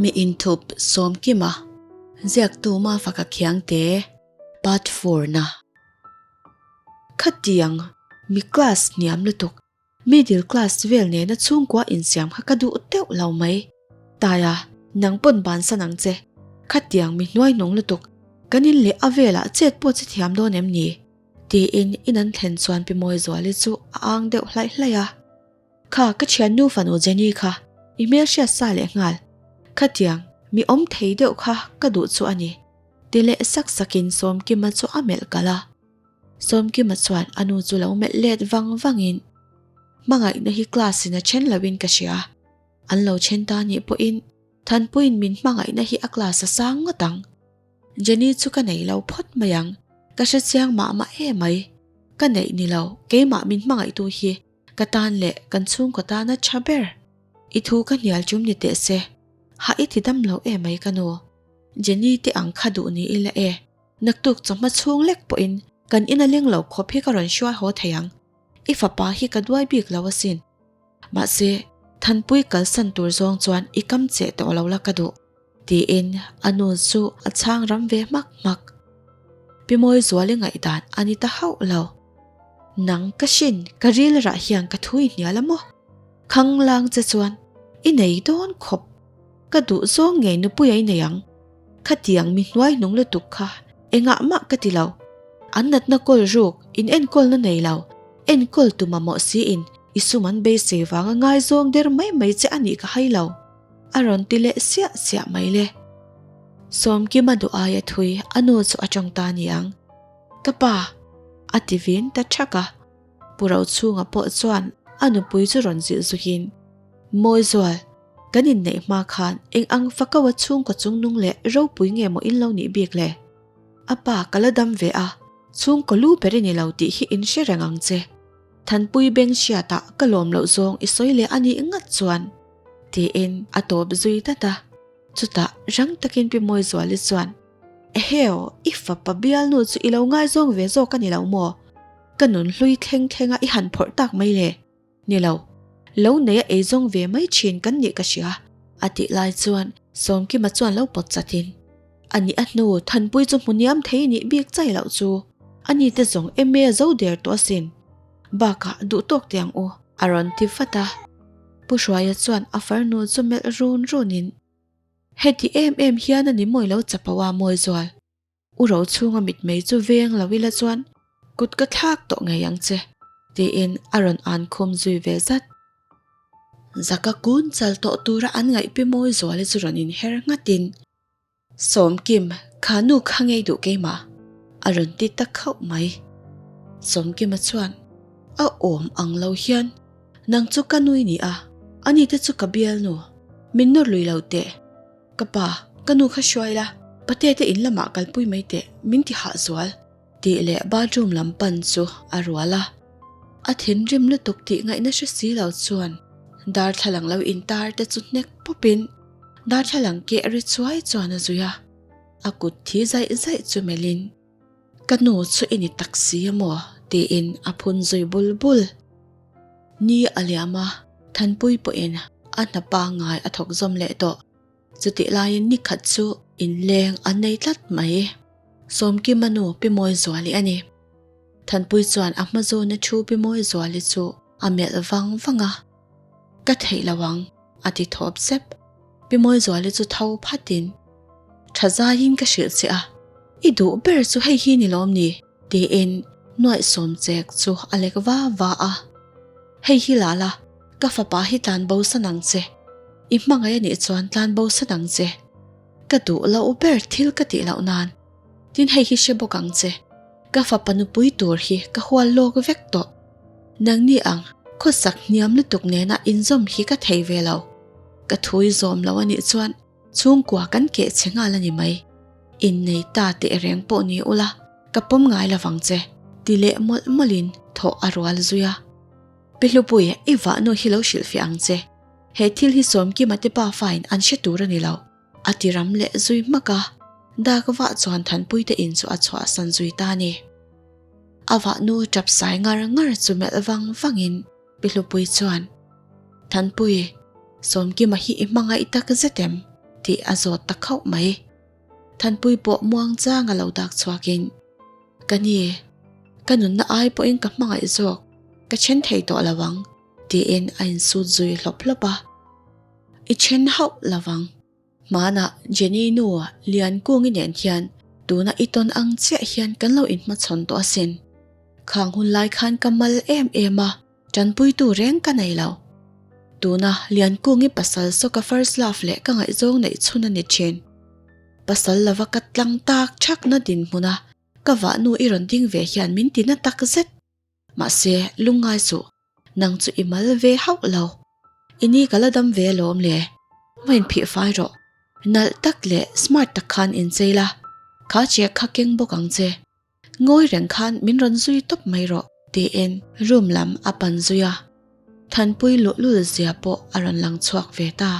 Mi inthup Sawmkima, Ziaktu Mafaka Khiangte, Part 4 na. Khatiang, mi class hniam lutuk, middle class vel nena chhungkua insiam kha ka duh deuh lo mai. Taia, nang pawn bansan ang che. Khatiang mi hnuaihnung lutuk, kan in leh a velah chet pawh che thiam dawn em ni? Tiin in an thlen chuan Pi Mawizuali chu a ang deuh hlaih hlaih a. Kha ka thiannu fanu Jenny kha i hmelhriat sa leh nghal. Khatiang mi awm thei deuh kha ka duh chu a ni. Ti leh sak sakin Sawmkima chu a melh kalh a. Sawmkima chuan a nu chu lo melh let vang vangin, Hmangaihna hi class in a then loin ka hria. An lo then ta nih pawhin Thanpuiin min hmangaihna hi a class a sang ngawt ang. Jenny chu ka nei lo phawt mai ang, ka hre chiang mah mah e mai. Ka neih ni lo, keimah min hmangaihtu hi ka tan leh kan chhungkaw tana tha ber. I thu ka hnial chum ni teh se, hah i ti dam lo e mai ka nu. Jenny te ang kha duh ni ila e, naktuk chawhma chhung lek pawhin kan in a leng lo khawp hi ka rawn hruai haw thei ang. I fapa hi ka duai bik lo asin. Mahse, Thanpui kalsan tur zawng chuan i kam cheh tawh lo la ka duh. Tiin a nu chu a chhang ram ve hmak hmak. Pi Mawizuali ngaihdan a ni ta hauh lo. Nang ka hrin ka ril rah hian ka thu i hnial a maw? Khang lang che chuan i nei dawn khawp. Ka duh zawng ngei nupui a i nei ang. Khatiang mi hnuai hnung lutuk kha engah mah ka ti lo. An natna kawl ruk in enkawlna nei lo, enkawl tu mamawh siin i sum an beisei vanga ngaizawng der mai mai che a nih ka hai lo. A rawn ti leh siah siah mai le. Sawmkima duh aia thui a nu chu a tawng ta niang. Ka pa! A ti vin ta thak a. Pu Rochhunga pawh chuan a nupui chu rawn zilh zuhin, Mawizual, kan inneih hma khan eng ang fakaua chhungkaw chungnung leh ropui nge maw in lo nih bik le? A pa ka la dam ve a, chhungkaw lu ber i ni lo tih hi in hre reng ang che. Thanpui beng hriatah ka lawm loh zawng i sawi leh a nih ngat chuan. Tiin a tawp zui dat a. Chutah rang takin Pi Mawizuali chuan, Eheu, i fapa bialnu chu i lo ngaizawng ve zawk a ni lo maw? Ka nun hlui thleng thlenga i han phawrh tak mai le? Ni lo, lo neia eizawng ve mai thin kan nih ka hria, a tih lai chuan Sawmkima chuan lo pawt chatin, A nih a hnu Thanpui chu hmu niam thei nih bik chai loh chu, a ni te zawng MA zo der tawh asin. Bakah duh tawk teh ang u. A rawn ti vat a. Pu Hruaia chuan a farnu chu melh run runin, Heti em em hian a ni mawi lo chapo a Mawizual. U Rochhunga mitmei chu veng lo ila chuan kut ka thlak tawh ngei ang che, tiin a rawn an khum zui ve zat. Zaka kun chal tawh tura an ngaih Pi Mawizuali chu rawn inher nghatin, Sawmkim, kha nu kha ngei duh keimah, a rawn ti ta khauh mai. Sawmkima chuan, A awm ang lo hian, nang chu ka nui ni a, ani te chu ka bialnu, min nawr lui lo teh. Ka pa, ka nu kha hruai la, pate te in lamah kalpui mai teh, min ti hah zual, tih leh bathroom lam pan chu a rual a. A thinrim lutuk tih ngaihna hre si lo chuan darthlalang lo intar te chu hnek pawpin, Darthlalang keh ri chuai chuan a zui a, a kut thi zaih zaih chu melhin, Ka nu chu i ni tak si a maw? tiin a phun zui bul bul. Ni a liam a, Thanpui pawhin a hna pangngai a thawk zawm leh tawh. Chutih laiin ni khat chu inleng an nei tlat mai. Sawmkima nu Pi Mawizuali a ni. Thanpui chuan a hma zawna thu Pi Mawizuali chu a melh vang vang a. Ka theih lo ang, a ti thawp zep. Pi Mawizuali chu tho phatin, Tha zaiin ka hrilh che a, i duh ber chu hei hi ni lawm ni? tiin nuaihsawm chek chu a lek va va a. Hei hi la la, ka fapa hi tlan bo san ang che. I hmangaih a nih chuan tlan bo san ang che. Ka duh loh ber thil ka tih loh nan. Tin hei hi hre bawk ang che. Ka fapa nupui tur hi ka hual lawk vek tawh. Nangni ang, khawsak hniam lutuk nena inzawm hi ka thei ve lo. Ka thui zawm lo a nih chuan chhungkua kan keh che nghal a ni mai. Innei ta teh reng pawh ni ula, ka pawm ngai lovang che, ti leh mawlh mawlhin thawh a rual zui a. Pi Hlupui, i vahnu hi lo hrilhfiah ang che. He thil hi Sawmkima te pa fain an hre tur a ni lo. A ti ram leh zui hmak a, dak vah chuan Thanpuite in chu a chhuahsan zui ta a ni. A vahnu tap sai ngar ngar chu melh vang vangin Pi Hlupui chuan, Thanpui, Sawmkima hi i hmangaih tak zet em? Tih a zawt ta khauh mai. Thanpui pawh muang chang a lo dak chhuakin, Ka ni, ka nunna ai pawhin ka hmangaih zawk, ka then thei tawh lo ang, tiin a insut zui hlawp hlawp a. I then hauh lo vang. Hmanah Jenny nu Liankungi nen hian tuna i tawn ang chiah hian kan lo inhmachhawn tawh asin. Khang hun lai khan ka mal em em a, tanpuitu reng ka nei lo. Tuna Liankungi pasal saw ka first love leh ka ngaihzawng neih chhun a ni thin. Pasal lova ka tlang tak thakna dinhmuna ka vahnu i rawn ding ve hian min ti na tak zet. Mahse, lungngai suh, nang chu i mal ve hauh lo. I ni ka la dam ve alawm le. Va inphih fai rawh. Nalh tak leh smart tak khan inchei la, kha check kha keng bawk ang che. Ngawi reng khan min rawn zui tawp mai rawh, tiin room lam a pan zui a. Thanpui luhlul zia pawh a rawn lang chhuak ve ta.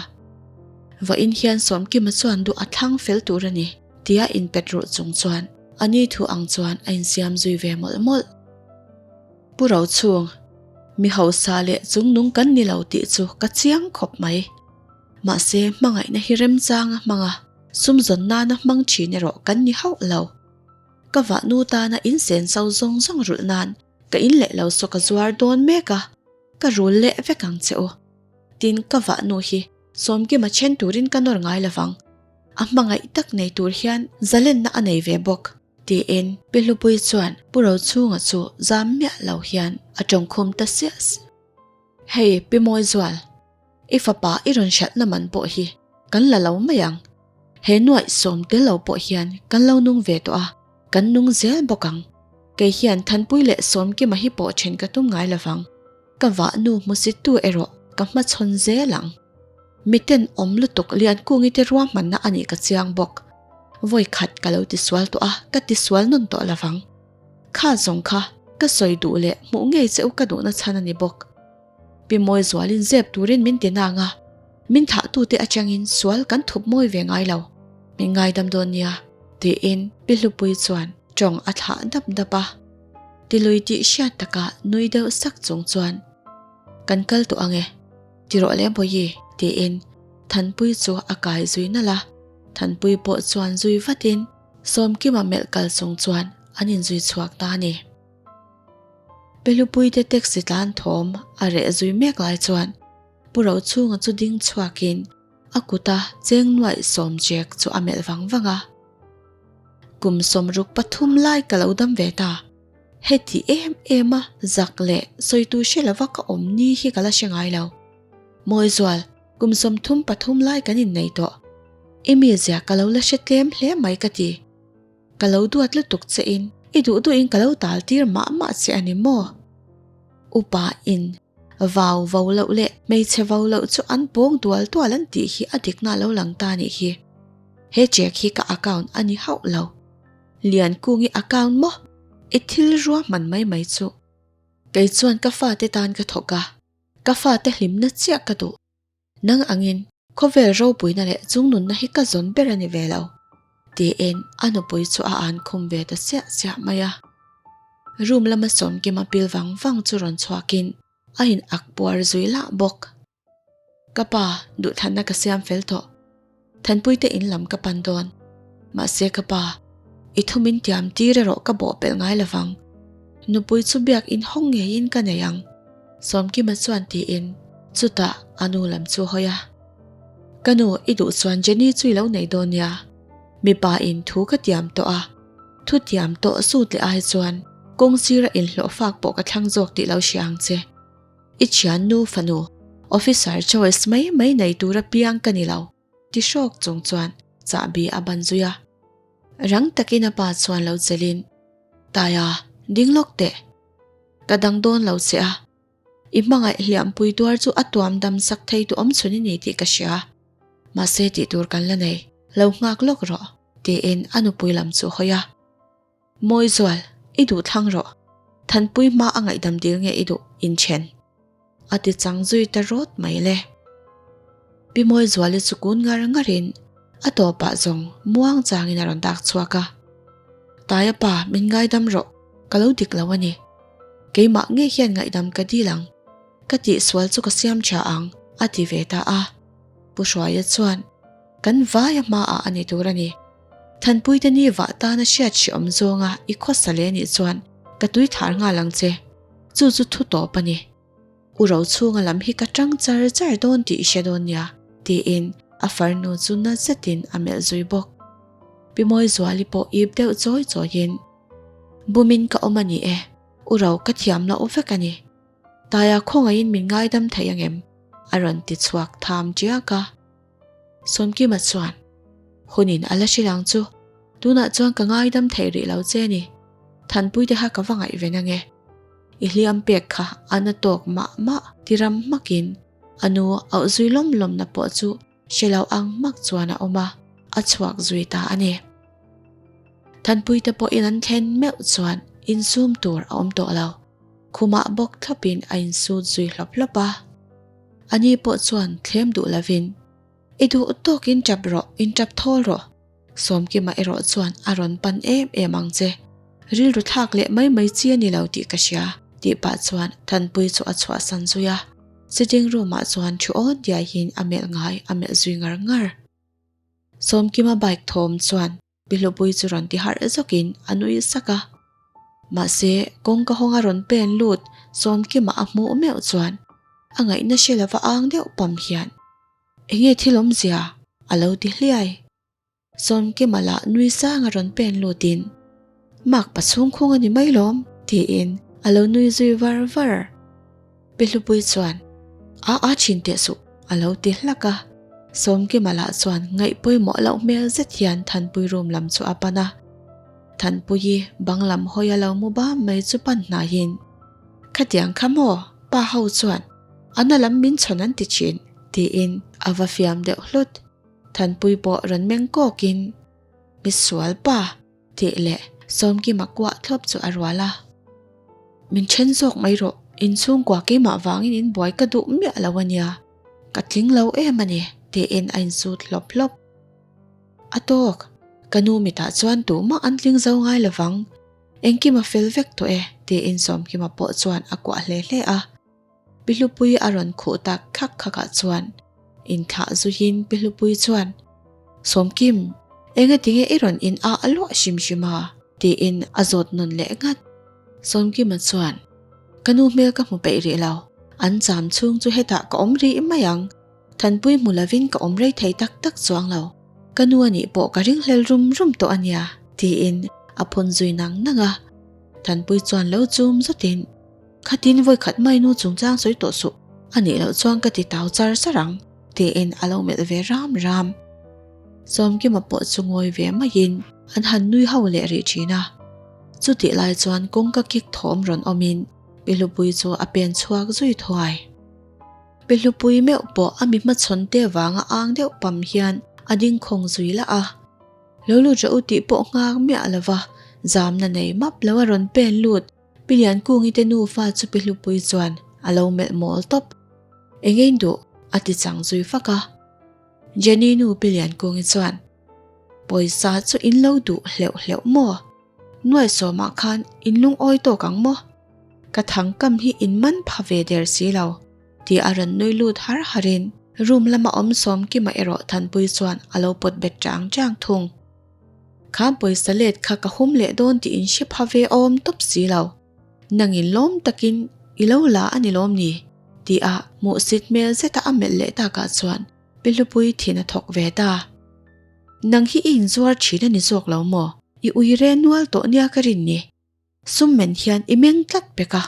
Vawiin hian Sawmkima chuan duh a thlang fel tur a ni, tia inpet ruh chung chuan a ni thu ang chuan a insiam zui ve mawlh mawlh. Pu Rochhung, mi hausa leh chungnung kan ni lo tih chu ka chiang khawp mai. Mahse, hmangaihna hi remchanga hmanga sumzawn nana hmang thin erawh kan ni hauh lo. Ka vahnu tana insen so zawng zawng rulh nan Ka in leh lo saw ka zuar dawn mek a, ka rul leh vek ang che u. Tin, ka vah nu hi Sawmkima then turin ka nawr ngai lovang. A hmangaih tak nei tur hian zalenna a nei ve bawk, tiin Pi Hlupui chuan Pu Rochhunga chu zam miah lo hian a tawngkhum ta siah siah. Hei Pi Mawizual, I fapa i rawn hralhna man pawh hi kan la lo mai ang. He nuaih sawm tel lo pawh hian kan lo nung ve tawh a, kan nung zel bawk ang. Kei hian Thanpui leh Sawmkima hi pawh then ka tum ngai lovang. Ka vahnu hmusittu erawh ka hmachhawn zel ang. Miten awm lutuk Liankungi te ruahmanna a nih ka chiang bawk. Vawi khat ka lo tisual tawh a, ka tisual nawn tawh lovang. Kha zawng kha ka sawi duh leh hmuh ngei che u ka duhna chhan a ni bawk. Pi Mawi zualin zep turin min ti nang a, min thlahtute atangin sual kan thup mawi ve ngai lo, min ngaidam dawn nia, tiin Pi Hlupui chuan tawng a thlah dap dap a. Tilui tih hriat takah nui deuh sak chung chuan, Kan kal tawh ang e, ti rawh le Bawihi, tiin Thanpui chu a kai zui nalh a. Thanpui pawh chuan zui vatin Sawmkima melh kal chung chuan an inzui chhuak ta a ni. Pelupuite taxi tlan thawm a reh zui mek lai chuan Pu Rochhunga chu ding chhuakin a kuta cheng nuaih sawm chek chu a melh vang vang a. Kum 63 lai ka lo dam ve ta. Heti em em a zak leh sawitu hre lova ka awm ni hi ka la hre ngai lo. Mawizual, kum 33 lai kan innei tawh. I mizia ka lo la hre tlem hle mai ka ti. Ka lo duat lutuk che in i duh duh in ka lo tal tir mah mah che a ni maw? Upa in vau vo loh leh hmeichhe vo loh chu an pawng dual dual an tih hi a dikna lo lang ta nih hi. He check hi ka account a ni hauh lo. Liankungi account maw? I thil ruahman mai mai chu. Kei chuan ka fate tan ka thawk a, ka fate hlimna chiah ka duh. Nang angin khawvel ropuina leh chungnunna hi ka zawn ber a ni ve lo, tiin a nupui chu a an khum ve ta siah siah mai a. Room lama Sawmkima pil vang vang chu rawn chhuakin a in ak puar zui lah bawk. Ka pa, duhthanna ka siam fel tawh. Thanpuite in lam ka pan dawn. Mahse ka pa, i thu min tiam tir erawh ka bawh pelh ngai lovang. Nupui chu biak in hawng ngeiin ka nei ang, Sawmkima chuan tiin chutah a nu lam chu hawi a. Ka nu, i duh chuan Jenny chu i lo nei dawn nia. Mipa in thu ka tiam tawh a, thu tiam tawh zut leh ai chuan kawng sira inhlawh fak pawh ka thlang zawk tih lo hria ang che. I thiannu fanu, officer choice mai mai nei tura piang ka ni lo, ti hrawk chung chuan chahbi a ban zui a. Rang takin a pa chuan lo chelin, Taia, ding lawk teh. Ka dang dawn lo che a. I hmangaih hliampui tuar chu a tuam dam sak thei tu awm chhun i ni tih ka hria. Mahse tih tur kan la nei, lo nghak lawk rawh, tiin a nupui lam chu hawi a. Mawizual, i duh thlang rawh. Thanpui hma a ngaihdam dil nge i duh inthen? A ti chang zui ta rawt mai le. Pi Mawizuali chu kun ngar ngarin a tawpah zawng muang changin a rawn dak chhuak a. Taia pa, min ngaidam rawh, ka lo dik lo a ni. Keimah ngei hian ngaihdam ka dil ang. Ka tihsual chu ka siam tha ang, a ti ve ta a. Pu Hruaia chuan. Kan vaia hmaah a ni tur a ni. Thanpuite ni vah tana hriat hreawm zawnga i khawsa leh nih chuan ka tui thar nghal ang che. Chu chu thu tawp a ni. U Rochhunga lam hi ka tang char char dawn tih i hre dawn nia, tiin a farnu chu na zetin a melh zui bawk. Pi Mawizuali pawh ip deuh chawi chawiin, Bumin ka awm a ni e, U Ro ka thiam loh vek a ni. Taia khawngaihin min ngaidam thei angem? a rawn ti chhuak tham tiak a. Sawmkima chuan, Hunin a la hrilh ang chu, tunah chuan ka ngaidam thei rih lo che ni. Thanpuite kha ka va ngaihven ange. I hliam pek kha a na tawk mah mah ti ram hmakin a nu auh zui lawm lawmna pawh chu hre lo ang hmak chuan a awm a, a chhuak zui ta a ni. Thanpuite pawhin an thlen meuh chuan insum tur a awm tawh lo. Khumah bawk thlawpin a insut zui hlawp hlawp a. Ani pawh chuan thlem duh lovin, I duh tawk in tap rawh, in tap thawl rawh. Sawmkima erawh chuan a rawn pan em em ang che. Rilru thlak leh mai mai chi a ni lo tih ka hria, tih pah chuan Thanpui chu a chhuahsan zui a. Sitting room ah chuan thu awn diaihin a melh ngai a melh zui ngar ngar. Sawmkima bike thawm chuan Pihlupui chu rawn ti harh zawkin a nui sak a. Mahse, kawngka hawnga rawn pen lut Sawmkima a hmuh meuh chuan a ngaihna hre lova ang deuh pam hian, Enge thil awmzia? a lo ti hliai. Sawmkima lah nui sanga rawn pen lutin, Mak pa chhungkhung a ni mai lawm, tiin a lo nui zui var var. Pihlupui chuan, A a thin teh suh, a lo ti hlak a. Sawmkima lah chuan ngaih pawimawh loh hmel zet hian Thanpui room lam chu a pan a. Thanpuii bang lam hawi a lo mu bam mai chu pan hnaiin, Khatiang kha maw? Pa ho chuan, A na lam min chhawn an ti thin, tiin a va fiam deuh hlut. Thanpui pawh rawn meng kawkin, Misual pa! Tih leh Sawmkima kuah thlawp chu a rual a. Min then zawk mai rawh, inchhungkua keimah vangin in buai ka duh miah lo a nia, ka tling lo em a ni, tiin a insut hlawp hlawp. A tawk, ka nu mitah chuan tumah an tling zo ngai lo vang, engkim a fel vek tawh e, tiin Sawmkima pawh chuan a kuah hle hle a. Pihlupui a rawn khuh tak khak khakah chuan inthlah zuiin Pihlupui chuan, Sawmkim, engatinge i rawn in ah luah hrim hrim a? tiin a zawt nawn leh ngat. Sawmkima chuan, Ka nu hmel ka hmu peih rih lo, an cham chhung chu hetah ka awm rih mai ang. Thanpui hmu lovin ka awm rei thei tak tak chuang lo. Ka nu anih pawh ka ringhlel rum rum tawh a nia, tiin a phawn zui nang nang a. Thanpui chuan lo chum zawtin, Khatin vawi khat mai nu chungchang sawi tawh suh, a nih loh chuan ka ti tau char char ang, tiin a lo melh ve ram ram. Sawmkima pawh chu ngawi ve maiin an han nui ho leh rih thin a. Chutih lai chuan kawngka kik thawm rawn awmin Pihlupui chu a pen chhuak zui thuai. Pihlupui meuh pawh a mi hmachhawn te vanga ang deuh pam hian a ding khawng zui lah a. Lo lut rawh u tih pawh nghak miah lova zamna nei map lo a rawn pen lut. Pi Liankungi te nufa chu Pi Hlupui chuan a lo melh mawl tawp. Engein duh? a ti chang zui fak a. Jenny nu Pi Liankungi chuan, Pawisa chu in lo duh hleuh hleuh maw? Nuai sawmah khan in lungawi tawk ang maw? Ka thangkam hi in man pha ve der si lo, ti a rawn nui lut har harin room lama awm Sawmkima erawh Thanpui chuan a lo pawt bet chang chang thung. Kha pawisa let kha ka hum leh dawn tih in hre pha ve awm tawp si lo. Nangin lawm takin i lo la a ni lawm ni? Ti a hmuhsit hmel zeta a melh leh takah chuan Pi Hlupui thin a thawk ve ta. Nang hi i inzuar thin a ni zawk lo maw? I uire nual tawh nia ka rin ni. Sum men hian i meng tlat pek a.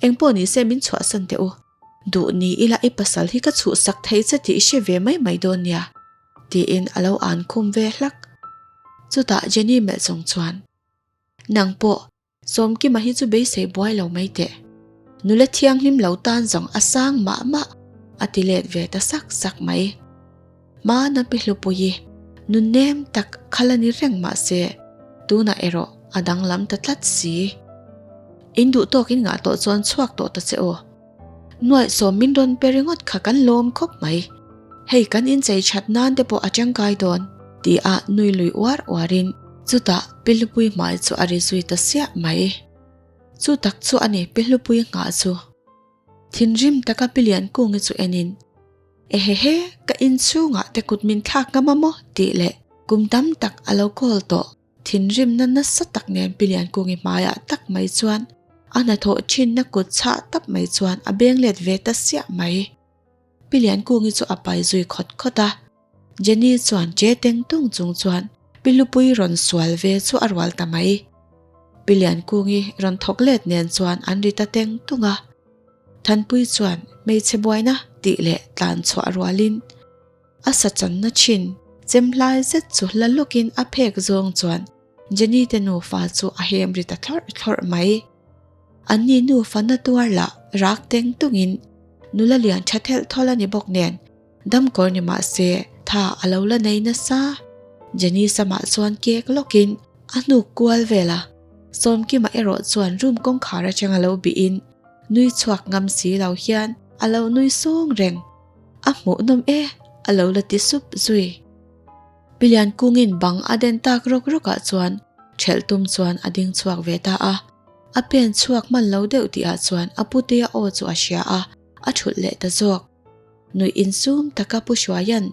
Engpawh ni se min chhuahsan teh u. Duh ni ila i pasal hi ka chhuhsak thei che tih i hre ve mai mai dawn nia, tiin a lo an khum ve hlak. Chutah Jenny melh chung chuan, Nang pawh, Sawmkima hi chu beisei buai lo mai teh. Nula thianghlim lo tan zawng a sang mah mah, a ti let ve ta sak sak mai. Hmana pi Hlupuii, nun nem tak kha la ni reng mah se, tunah erawh a danglam ta tlat si. In duh tawkin ngah tawh chuan chhuak tawh ta che aw. Nuaihsawm min rawn pe ringawt kha kan lawm khawp mai. Hei kan inchei that nan te pawh a tangkai dawn, ti a nui lui uar uarin chutah Pi Hlupuii hmai chu a ri zui ta siah mai. Chu tak chu a ni Pi Hlupuii nghah chu. Thinrim taka Pi Liankungi chu enin. Ehehe, ka inchhungah te kut min thlak ngam a maw? tih leh kum tam tak a lo kawl tawh. Thinrimna nasa tak nen Pi Liankungi hmaiah tak mai chuan a hnathawh thinna kut chhah tap mai chuan a beng let ve ta siah mai. Pi Liankungi chu a pai zui khawt khawt a. Jenny chuan che teng tung chung chuan Pi Hlupui rawn sual ve chu a rual ta mai. Pi Liankungi rawn thawk let nen chuan an ri ta teng tung a. Thanpui chuan hmeichhe buaina tih leh tlan chhuah rualin a sa channa thin chem hlai zet chu la lawkin a phek zawng chuan Jenny te nufa chu a hem ri ta thlawrh thlawrh mai. Anni nufa na tuar lah rak teng tungin nula lian tha thelh thawl a ni bawk nen damkawr ni mah se tha a lo la nei nasa. Jenny samah chuan kek lawkin a hnuk kual vel a, Sawmkima erawh chuan room kawngkhar atanga lo bihin nui chhuak ngam si lo hian a lo nui sawng reng. A hmuhnawm e, a lo la ti sup zui. Pi Liankungin bang a den tak rawk rawkah chuan ṭhelh tum chuan a ding chhuak ve ta a. A pen chhuak hman lo deuh tihah chuan a putea aw chu a hria a, a ṭhulh leh ta zawk. Nuih insum taka Pu Hruaia'n,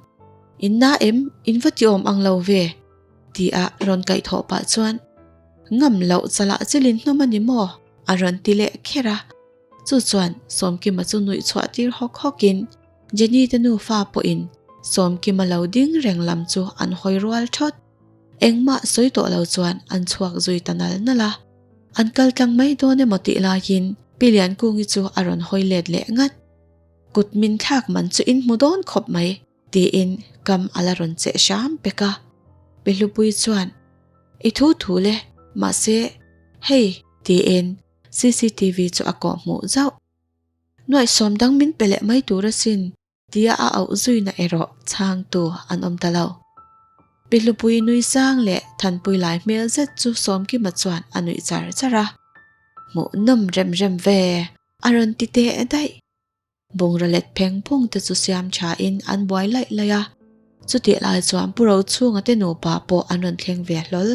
In na em? In va ti awm ang lo ve? tia rawn kaihthawh pah chuan, Ngam loh chalah chilin hnawm a ni maw? a rawn ti leh kher a. Chu chuan Sawmkima chu nuih chhuah tir hawk hawkin Jenny te nufa pawhin Sawmkima lo ding reng lam chu an hawi rual thawt. Engmah sawi tawh lo chuan an chhuak zui ta nal nal a. An kal tlang mai dawn emaw tih laiin Pi Liankungi chu a rawn hawi let leh ngat. Kut min thlak man chu in hmu dawn khawp mai tiin kam a la rawn cheh hram pek a. Pi Hlupui chuan, I thu thu le, mahse, hei tiin cctv chu a kawh hmuh zauh. Nuaihsawm dang min pe leh mai tur asin tia a auh zuina erawh chhangtu an awm ta lo. Pi Hlupui nui sang leh Thanpui lai hmel zet chu Sawmkima chuan a nuih char char a. Hmuhnawm rem rem ve a rawn ti teh daih. Bungraw let pheng phung te chu siam tha in an buai laih laih a, chutih lai chuan Pu Rochhunga te nupa pawh an rawn thleng ve hlawl.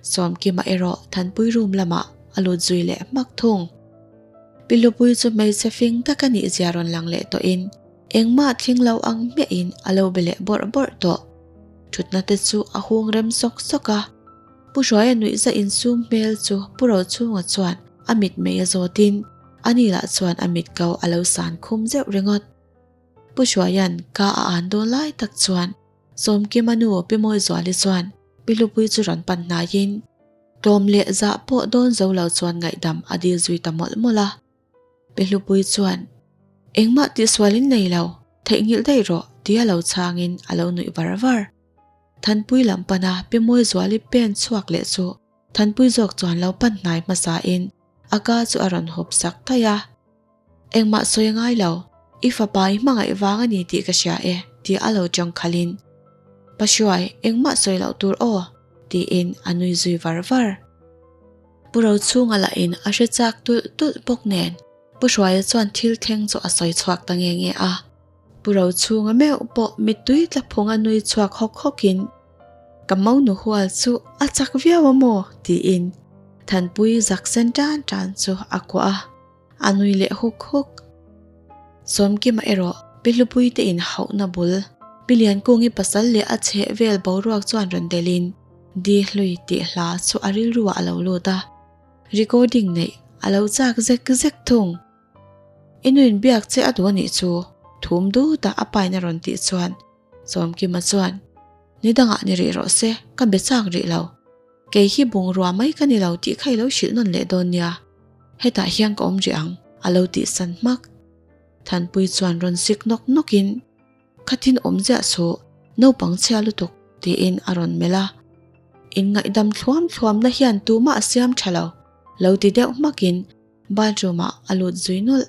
Sawmkima erawh Thanpui room lamah a lut zui leh hmak thung. Pi Hlupui chu hmeichhe fing tak a nih zia rawn lang leh tawhin engmah thleng lo ang hmiahin a lo be leh bawrh bawrh tawh. Thutna te chu a hung rem sawk sawk a, Pu Hruaia nuihza insum hmel chu Pu Rochhunga chuan a mitmei a zawtin Ani lah chuan a mit ko a lo san khum zeuh ringawt. Pu Hruaia'n ka a an dawn lai tak chuan Sawmkima nu Pi Mawizuali chuan Pi Hlupui chu rawn pan hnaiin tlawm leh zah pawh dawn zo lo chuan ngaihdam a dil zui ta mawlh mawlh a. Pi Hlupui chuan, Engmah tihsual in nei lo, theihnghilh daih rawh tia lo chhangin a lo nuih var var. Thanpui lam pana Pi Mawizuali pen chhuak leh chu Thanpui zawk chuan lo pan hnai hmasain A ka chu a rawn hawp sak thaih a. Engmah sawi a ngai lo, i fapa i hmangaih vang a ni tih ka hria e, tih a lo tawng khalhin. Pa Hruai, engmah sawi loh tur aw, tiin a nui zui var var. Pu Rochhunga lahin a hre chak tulh tulh bawk nen, Pu Hruaia chuan thil thleng chu a sawi chhuak ta nge nge a. Pu Rochhunga meuh pawh mittui tla phung a nui chhuak hawk hawkin, Ka monu hual chu a chak viau a maw? tiin Thanpui zak sen tan tan chu a kuah a, a nui leh huk huk. Sawmkima erawh Pi Hlupui te inhauhna bul Pi Liankungi pasal leh a chheh vel boruak chuan rawn delhin Di Hlui tih hla chu a rilruah a lo lut a, recording neih a lo chak zek zek thung. I nuin biak che a duh a nih chu thum dut a a pain a rawn tih chuan Sawmkima chuan, Ni dangah ni rih rawh se, ka be chak rih lo. Kei hi bungrua mai ka ni lo tih kha i lo hrilh nawn leh dawn nia. Hetah hian ka awm rih ang, a lo tih san hmak. Thanpui chuan rawn sik nawk nawkin, Khatin awm ziah suh, naupang chhia lutuk, tiin a rawn melh a. Inngaihdam thluam thluamna hian tumah a siam tha lo, lo ti deuh hmakin Bathroom ah a lut zui nawlh.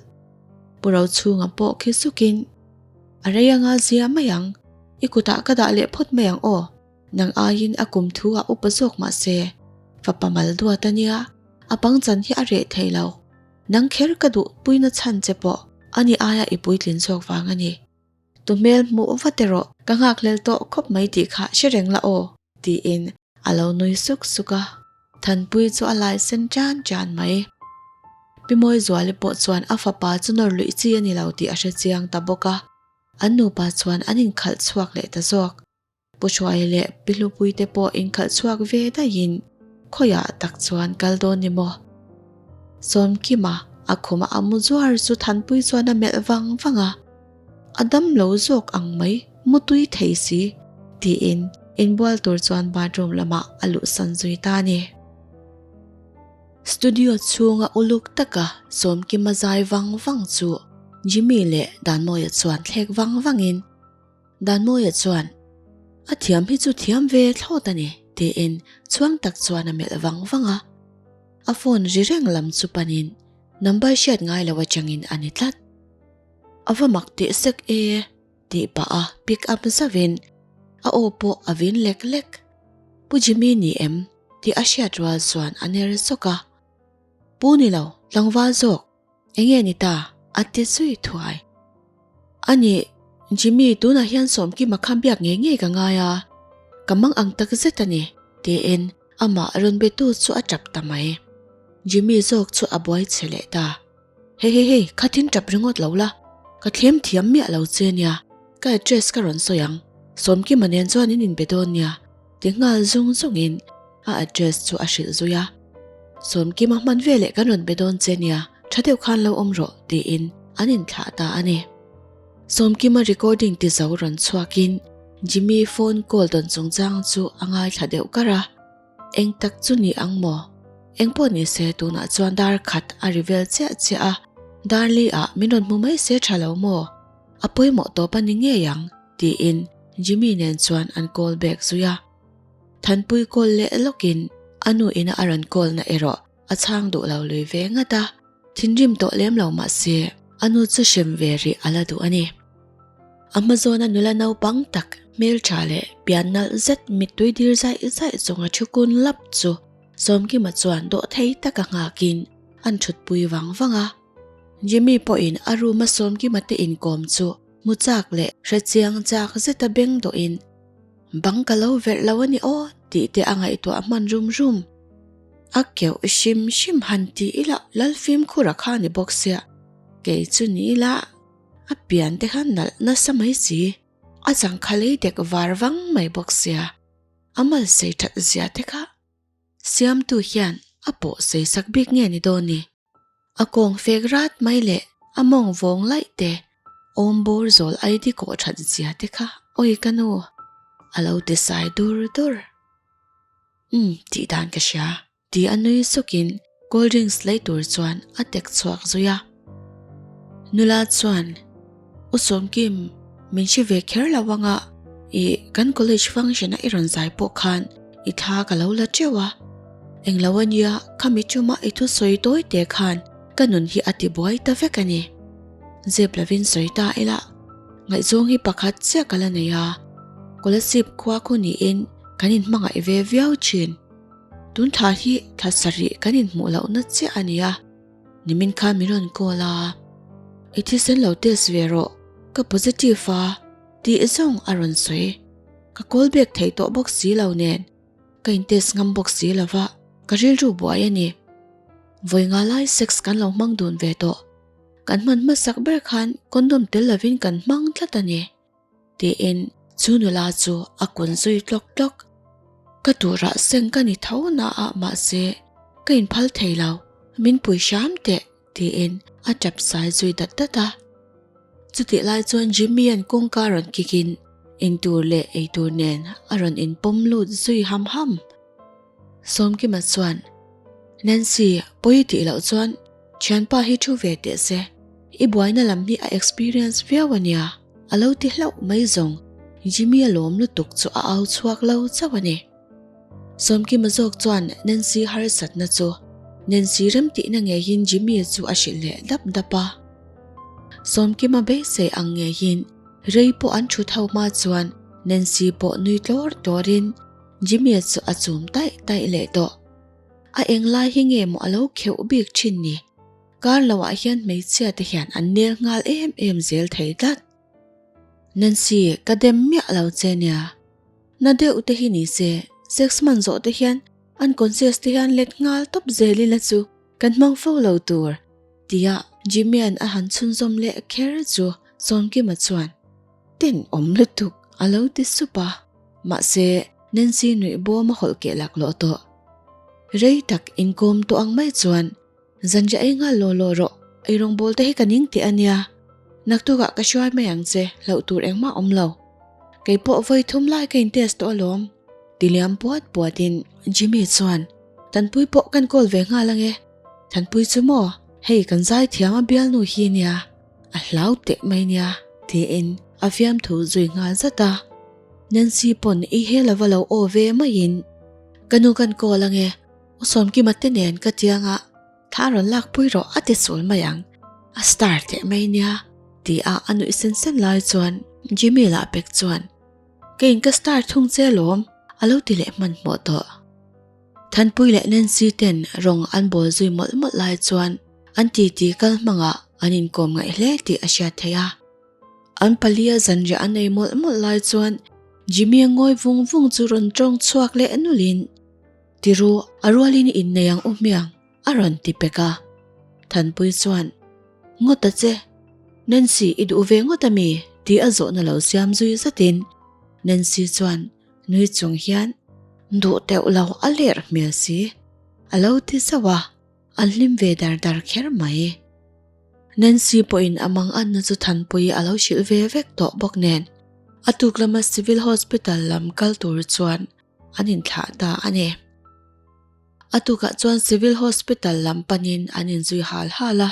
Pu Rochhunga pawh khi sukin, A rei anga zia mai ang, i kutah ka dah leh phawt mai ang aw, nang aiin a kum thu ah upa zawk mah se, fapa mal duat a nia, a pangchan hi a reh thei lo, nang kher ka duh puina chhan che pawh ani aia i puitlin zawk vang a ni. Tu hmel hmuh vat erawh ka nghakhlel tawh khawp mai tih kha hre reng la aw, tiin a lo nui suk suk a, Thanpui chu a lai sen tan tan mai. Pi Mawizuali pawh chuan a fapa chu nawr luih chi a ni lo tih a hre chiang ta bawk a. An nupa chuan an inkhalh chhuak leh ta zawk. Pu Hruaia leh Pi Hlupuii te pawh inkhalh chhuak ve daihin khawiah tak chuan kal dawn ni maw? Sawmkima a khuma a mu zuar chu Thanpui chuan a melh vang vang a, A dam lo zawk ang mai, mu tui thei si, tiin inbual tur chuan bathroom lamah a luhsan zui ta a ni. Studio chhunga uluk taka Sawmkima zai vang vang chu Jimmy leh Danmawia chuan thlek vang vangin, Danmawia chuan, A thiam hi chu thiam ve thlawt a ni, tiin chhuang tak chuan a melh vang vang a. A phone ri reng lam chu panin number hriat ngai lo atangin a ni tlat. A va mak teh sek e, tih pah a pick up zauhin a aw pawh a vin lek lek. Pu Jimmy ni em? tih a hriat rual chuan a ner zawk a. Pu ni lo, tlangval zawk. Enge ni ta? A ti zui thuai. A nih, Jimmy tunah hian Sawmkima kha biak ngei ngei ka ngai a, ka mang ang tak zet a ni, tiin amah rawn betu chu a tap ta mai. Jimmy zawk chu a buai che leh ta. Hei hei hei, khatin tap ringawt lo la, ka thlem thiam miah lo che nia, ka address ka rawn sawi ang, Sawmkima nen chuan in inbe dawn nia, ti nghal zung zungin a address chu a hrilh zui a. Sawmkima hman veleh kan rawn be dawn che nia, tha deuh khan lo awm rawh tiin an inthlah ta a ni. Sawmkima recording ti zo rawn chhuakin Jimmy phone call dawn chungchang chu a ngaithla deuh kar a, eng tak chu ni ang maw? Eng pawh ni se tunah chuan dar khat a ri vel chiah chiah a, dar li ah min rawn hmu mai se tha lo maw? A pawimawh tawp a ni ngei ang tiin Jimmy nen chuan an call back zui a. Thanpui call leh lawkin a nu ina a rawn call na erawh a chhang duh lo lui ve ngat a, thinrim tawh lem lo mah se a nu chu hrem ve rih a la duh a ni. A hma zawna nula naupang tak hmeltha leh pian nalh zet mittui dir zaih zaih chunga thu kun lap chu Sawmkima chuan dawhthei taka nghakin an thutpui vang vang a. Jimmy pawhin a room a Sawmkima te inkawm chu hmu chak leh hrechiang chak zeta beng dawhin Bang ka lo verh lo a ni aw tih te a ngaihtuah hman rum rum. A keuh hrim hrim han ti ila lal fimkhur a kha ni bawk sia, kei chu ni ila a pian te kha nalh nasa mai si, a changkha lei dek var vang mai bawk sia, a mal sei that zia te kha siamtu hian a pawh sei sak bik nge ni dawn ni. A kawng fek rat mai leh a mawng vawng laih te, awm bawr zawl ID kawh that zia te kha awi ka nu a lo ti sai dur dur. Umm tih dan ka hria ti a nui sawkin cold drinks lei tur chuan a tek chhuak zui a. Nula chuan U Sawmkim min hre ve kher lo anga ih kan college function a i rawn zai pawh khan i thla ka lo la teuh a, englo ania khami chuma i thusawi tawi te khan ka nun hi a ti buai ta vek a ni. Zep lovin sawi ta ila ngaihzawng hi pakhat chiah ka la nei a, Kolasib khua khu niin kan inhmangaih ve viau thin. Tun thla hi thla sarih kan inhmuh lohna chiah a ni a. Nimin khan min rawn call a, I thisen lo test ve rawh, ka positive a tih zawng a rawn sawi. Ka call back thei tawh bawk si lo nen, ka in test ngam bawk si lo va, ka rilru buai a ni. Vawi nga lai sex kan lo hmang dun ve tawh, kan hman hmasak ber khan condom tel lovin kan hmang tlat a ni. Tiin chu nula chu a kun zui tlawk tlawk. Ka turah seng ka ni tho na a mahse ka inphal thei lo, min pui hram teh tiin a tap sai zui dat dat a. Chutih lai chuan Jimmy-a'n kawngka rawn kik in intur leh eitur nen a rawn inpawm lut zui ham ham. Sawmkima chuan, Nancy, pawi tih loh chuan thianpa hi thu ve teh se, i buaina lam hi a experience viau a nia, a lo ti hlauh mai zawng, Jimmy a lawm lutuk chu a au chhuak lo chauh a ni. Sawmkima zawk chuan Nancy harsatna chu Nancy remtihna ngeiin Jimmy chu a hrilh leh dap dap a. Sawmkima beisei ang ngeiin rei pawh an thut ho hma chuan Nancy pawh nui tlawr tlawrin Jimmy chu a chum taih taih leh tawh. A eng lai hi nge maw a lo kheuh bik thin ni? Kar lo ah hian hmeichhia te hian an nel nghal em em zel thei tlat. Nancy, ka dem miah lo che nia. Na deuh te hi ni se, sex hman zawh te hian unconscious te hian let nghal tawp zel ila chu kan hmang fo lo tur, tia Jimmy-a'n a han chhunzawm leh kher chu Sawmkima chuan. Tenawm lutuk a lo ti sup a, mahse Nancy nuih bawm a hawlh keh laklawh tawh. Rei tak inkawm tawh ang mai chuan Zanriah ei nghal law law rawh, ei rawngbâwl te hi ka ning teh a nia. Naktukah ka hruai mai ang che, hlauh tur engmah awm lo. Kei pawh vawi thum lai ka in test tawh alawm. Ti liam puat puatin Jimmy chuan, Thanpui pawh kan call ve nghal ange. Thanpui chu maw, hei kan zai thiam a bialnu hi nia, a hlau teh mai nia, tiin a fiamthu zui nghal zat a. Nancy pawn i he lova lo aw ve maiin, Ka nu kan call ange, U Sawmkima te nen ka tianga thla rawn lak pui rawh a ti sul mai ang, a star teh mai nia ti a a nuih sen sen lai chuan Jimmy lah pek chuan Keiin ka star thung che lawm a lo ti leh hmanhmawh tawh. Thanpui leh Nancy ten rawng an bawl zui mawlh mawlh lai chuan an titi kal hmangah an inkawm ngaih hle tih a hriat theih a. An palia zanriah an ei mawlh mawlh lai chuan Jimmy a ngawi vung vung chu rawn tawng chhuak leh nulhin Tiru, a rualin i innei ang u hmiang, a rawn ti pek a. Thanpui chuan, Ngawt a che, Nancy i duh ve ngawt a mi? tih a zawhna lo siam zui zatin Nancy chuan nui chung hian, Duh teuh lo a ler hmel si, a lo ti zauh a, an hlim ve dar dar kher mai. Nancy pawhin a manganna chu Thanpui a lo hrilh ve vek tawh bawk nen, a tuk lama Civil Hospital lam kal tur chuan an inthlah ta a ni. A tukah chuan Civil Hospital lam panin an inzui hal hal a,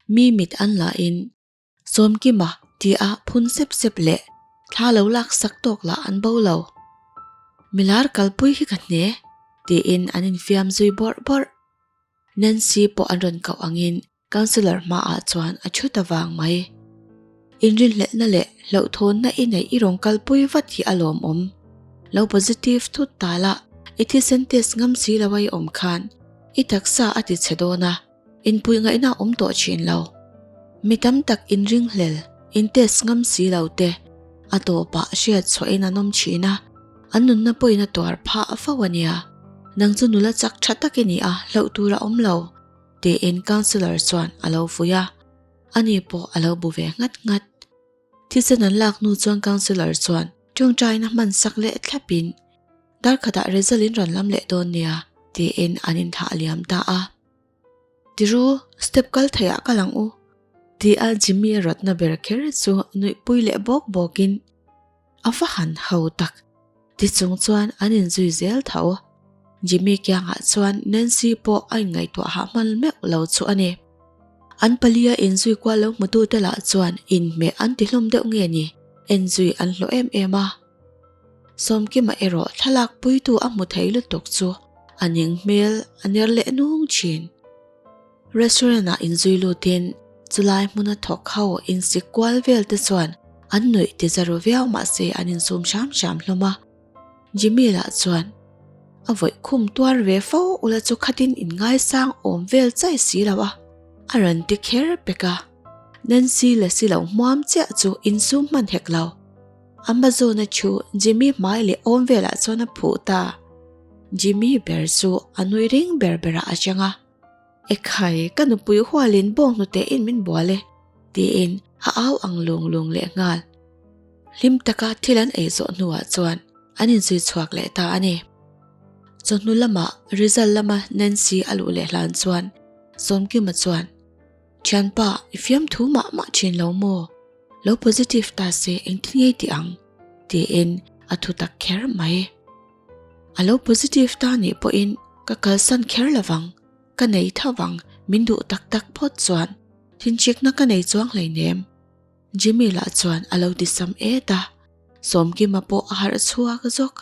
mi mit an lahin Sawmkima tia phun sep sep leh thla lo lak sak tawk lah an bo lo. Milar kalpui hi ka hne tiin an infiam zui bawrh bawrh. Nancy pawh an rawn koh angin Councillor hmaah chuan a thu ta vang mai. Inrinhlelhna leh hlauhthawnna i neih i rawn kalpui vat hi a lawmawm. Lo positive thut ta la, i thisen test ngam si lo a i awm khan i taksa a ti chhe dawn a, inpuih ngaihna a awm tawh thin lo. Mi tam tak inringhlel, in test ngam si lo te a tawpah hriat chhuahin an awm thin a, an nunna pawhin a tuar phah fo a nia. Nang chu nula chak tha tak i ni a, hlauh tur a awm lo. Tiin councillor chuan a lo vui a, ani pawh a lo bu ve nghat nghat. Thisen an lak hnu chuan councillor chuan tawngtaina hman sak leh thlapin dar khatah result in rawn lam leh dawn nia tiin an inthah liam ta a. Tiru, step kal theiah kal ang u tia Jimmy a rawtna ber kher chu nuihpui leh bawk bawkin A va han ho tak. Ti chung chuan an inzui zel tho. Jimmy kiangah chuan Nancy pawh a inngaihtuah hah hman meuh lo chu a ni. An palia inzui kual lo hmutute lah chuan inhmeh an ti hlawm deuh nge ni, enzui an hlawh em em a. Sawmkima erawh thlalak puitu a hmu thei lutuk chu a ning hmel a ner leh nung thin. Restaurant ah inzui lutin chulai hmuna thawk ho insik kual vel te chuan an nuih ti za ru viau mahse an insum hram hram hlawm a. Jimmy lah chuan a vawih khum tuar ve fo ula chu khatin in ngaisang awm vel chai si lo a, a rawn ti kher pek a. Nancy la si lo hmuam chiah chu insum hman hek lo. Amazon a thu Jimmy hmai leh awm velah chuan a phuh ta. Jimmy ber chu a nui ring ber berah a chang a. Ekhai, ka nupui hualin bawng hnute in min bual e, tiin a au ang lung lung leh nghal. Hlim taka thil an ei zawh hnuah chuan an inzui chhuak leh ta a ni. Chawhnu lamah result lama Nancy a luh leh hlan chuan Sawmkima chuan, Thianpa, i fiamthu mah mah thin lo maw? Lo positive ta se engtin ngei tih ang? tiin a thu tak kher mai. A lo positive ta nih pawhin ka kalsan kher lovang, ka nei tho vang, min duh tak tak phawt chuan thinchikna ka nei chuang hleinem. Jimmy lah chuan a lo ti sam et a, Sawmkima pawh a harh chhuak zawk.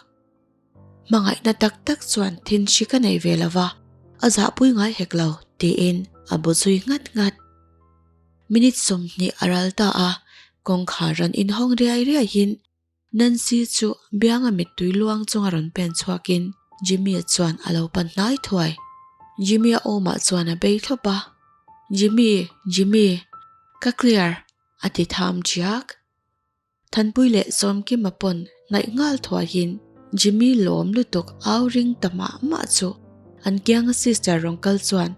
Hmangaihna tak tak chuan thinhri ka nei ve lova, a zahpui ngai hek lo tiin a bu zui nghat nghat. Minute 20 a ral ta a, kawngkhar rawn inhawng riai riaiin Nancy chu bianga mittui luang chunga rawn pen chhuakin Jimmy-a chuan a lo pan hnai thuai. Jimmy-a awmah chuan a bei thlawp a, Jimmy, Jimmy, ka clear, a ti tham chiak. Thanpui leh Sawmkima pawn hnaih nghal thuaiin Jimmy lawm lutuk au ring ta mah mah chu an kianga sister rawn kal chuan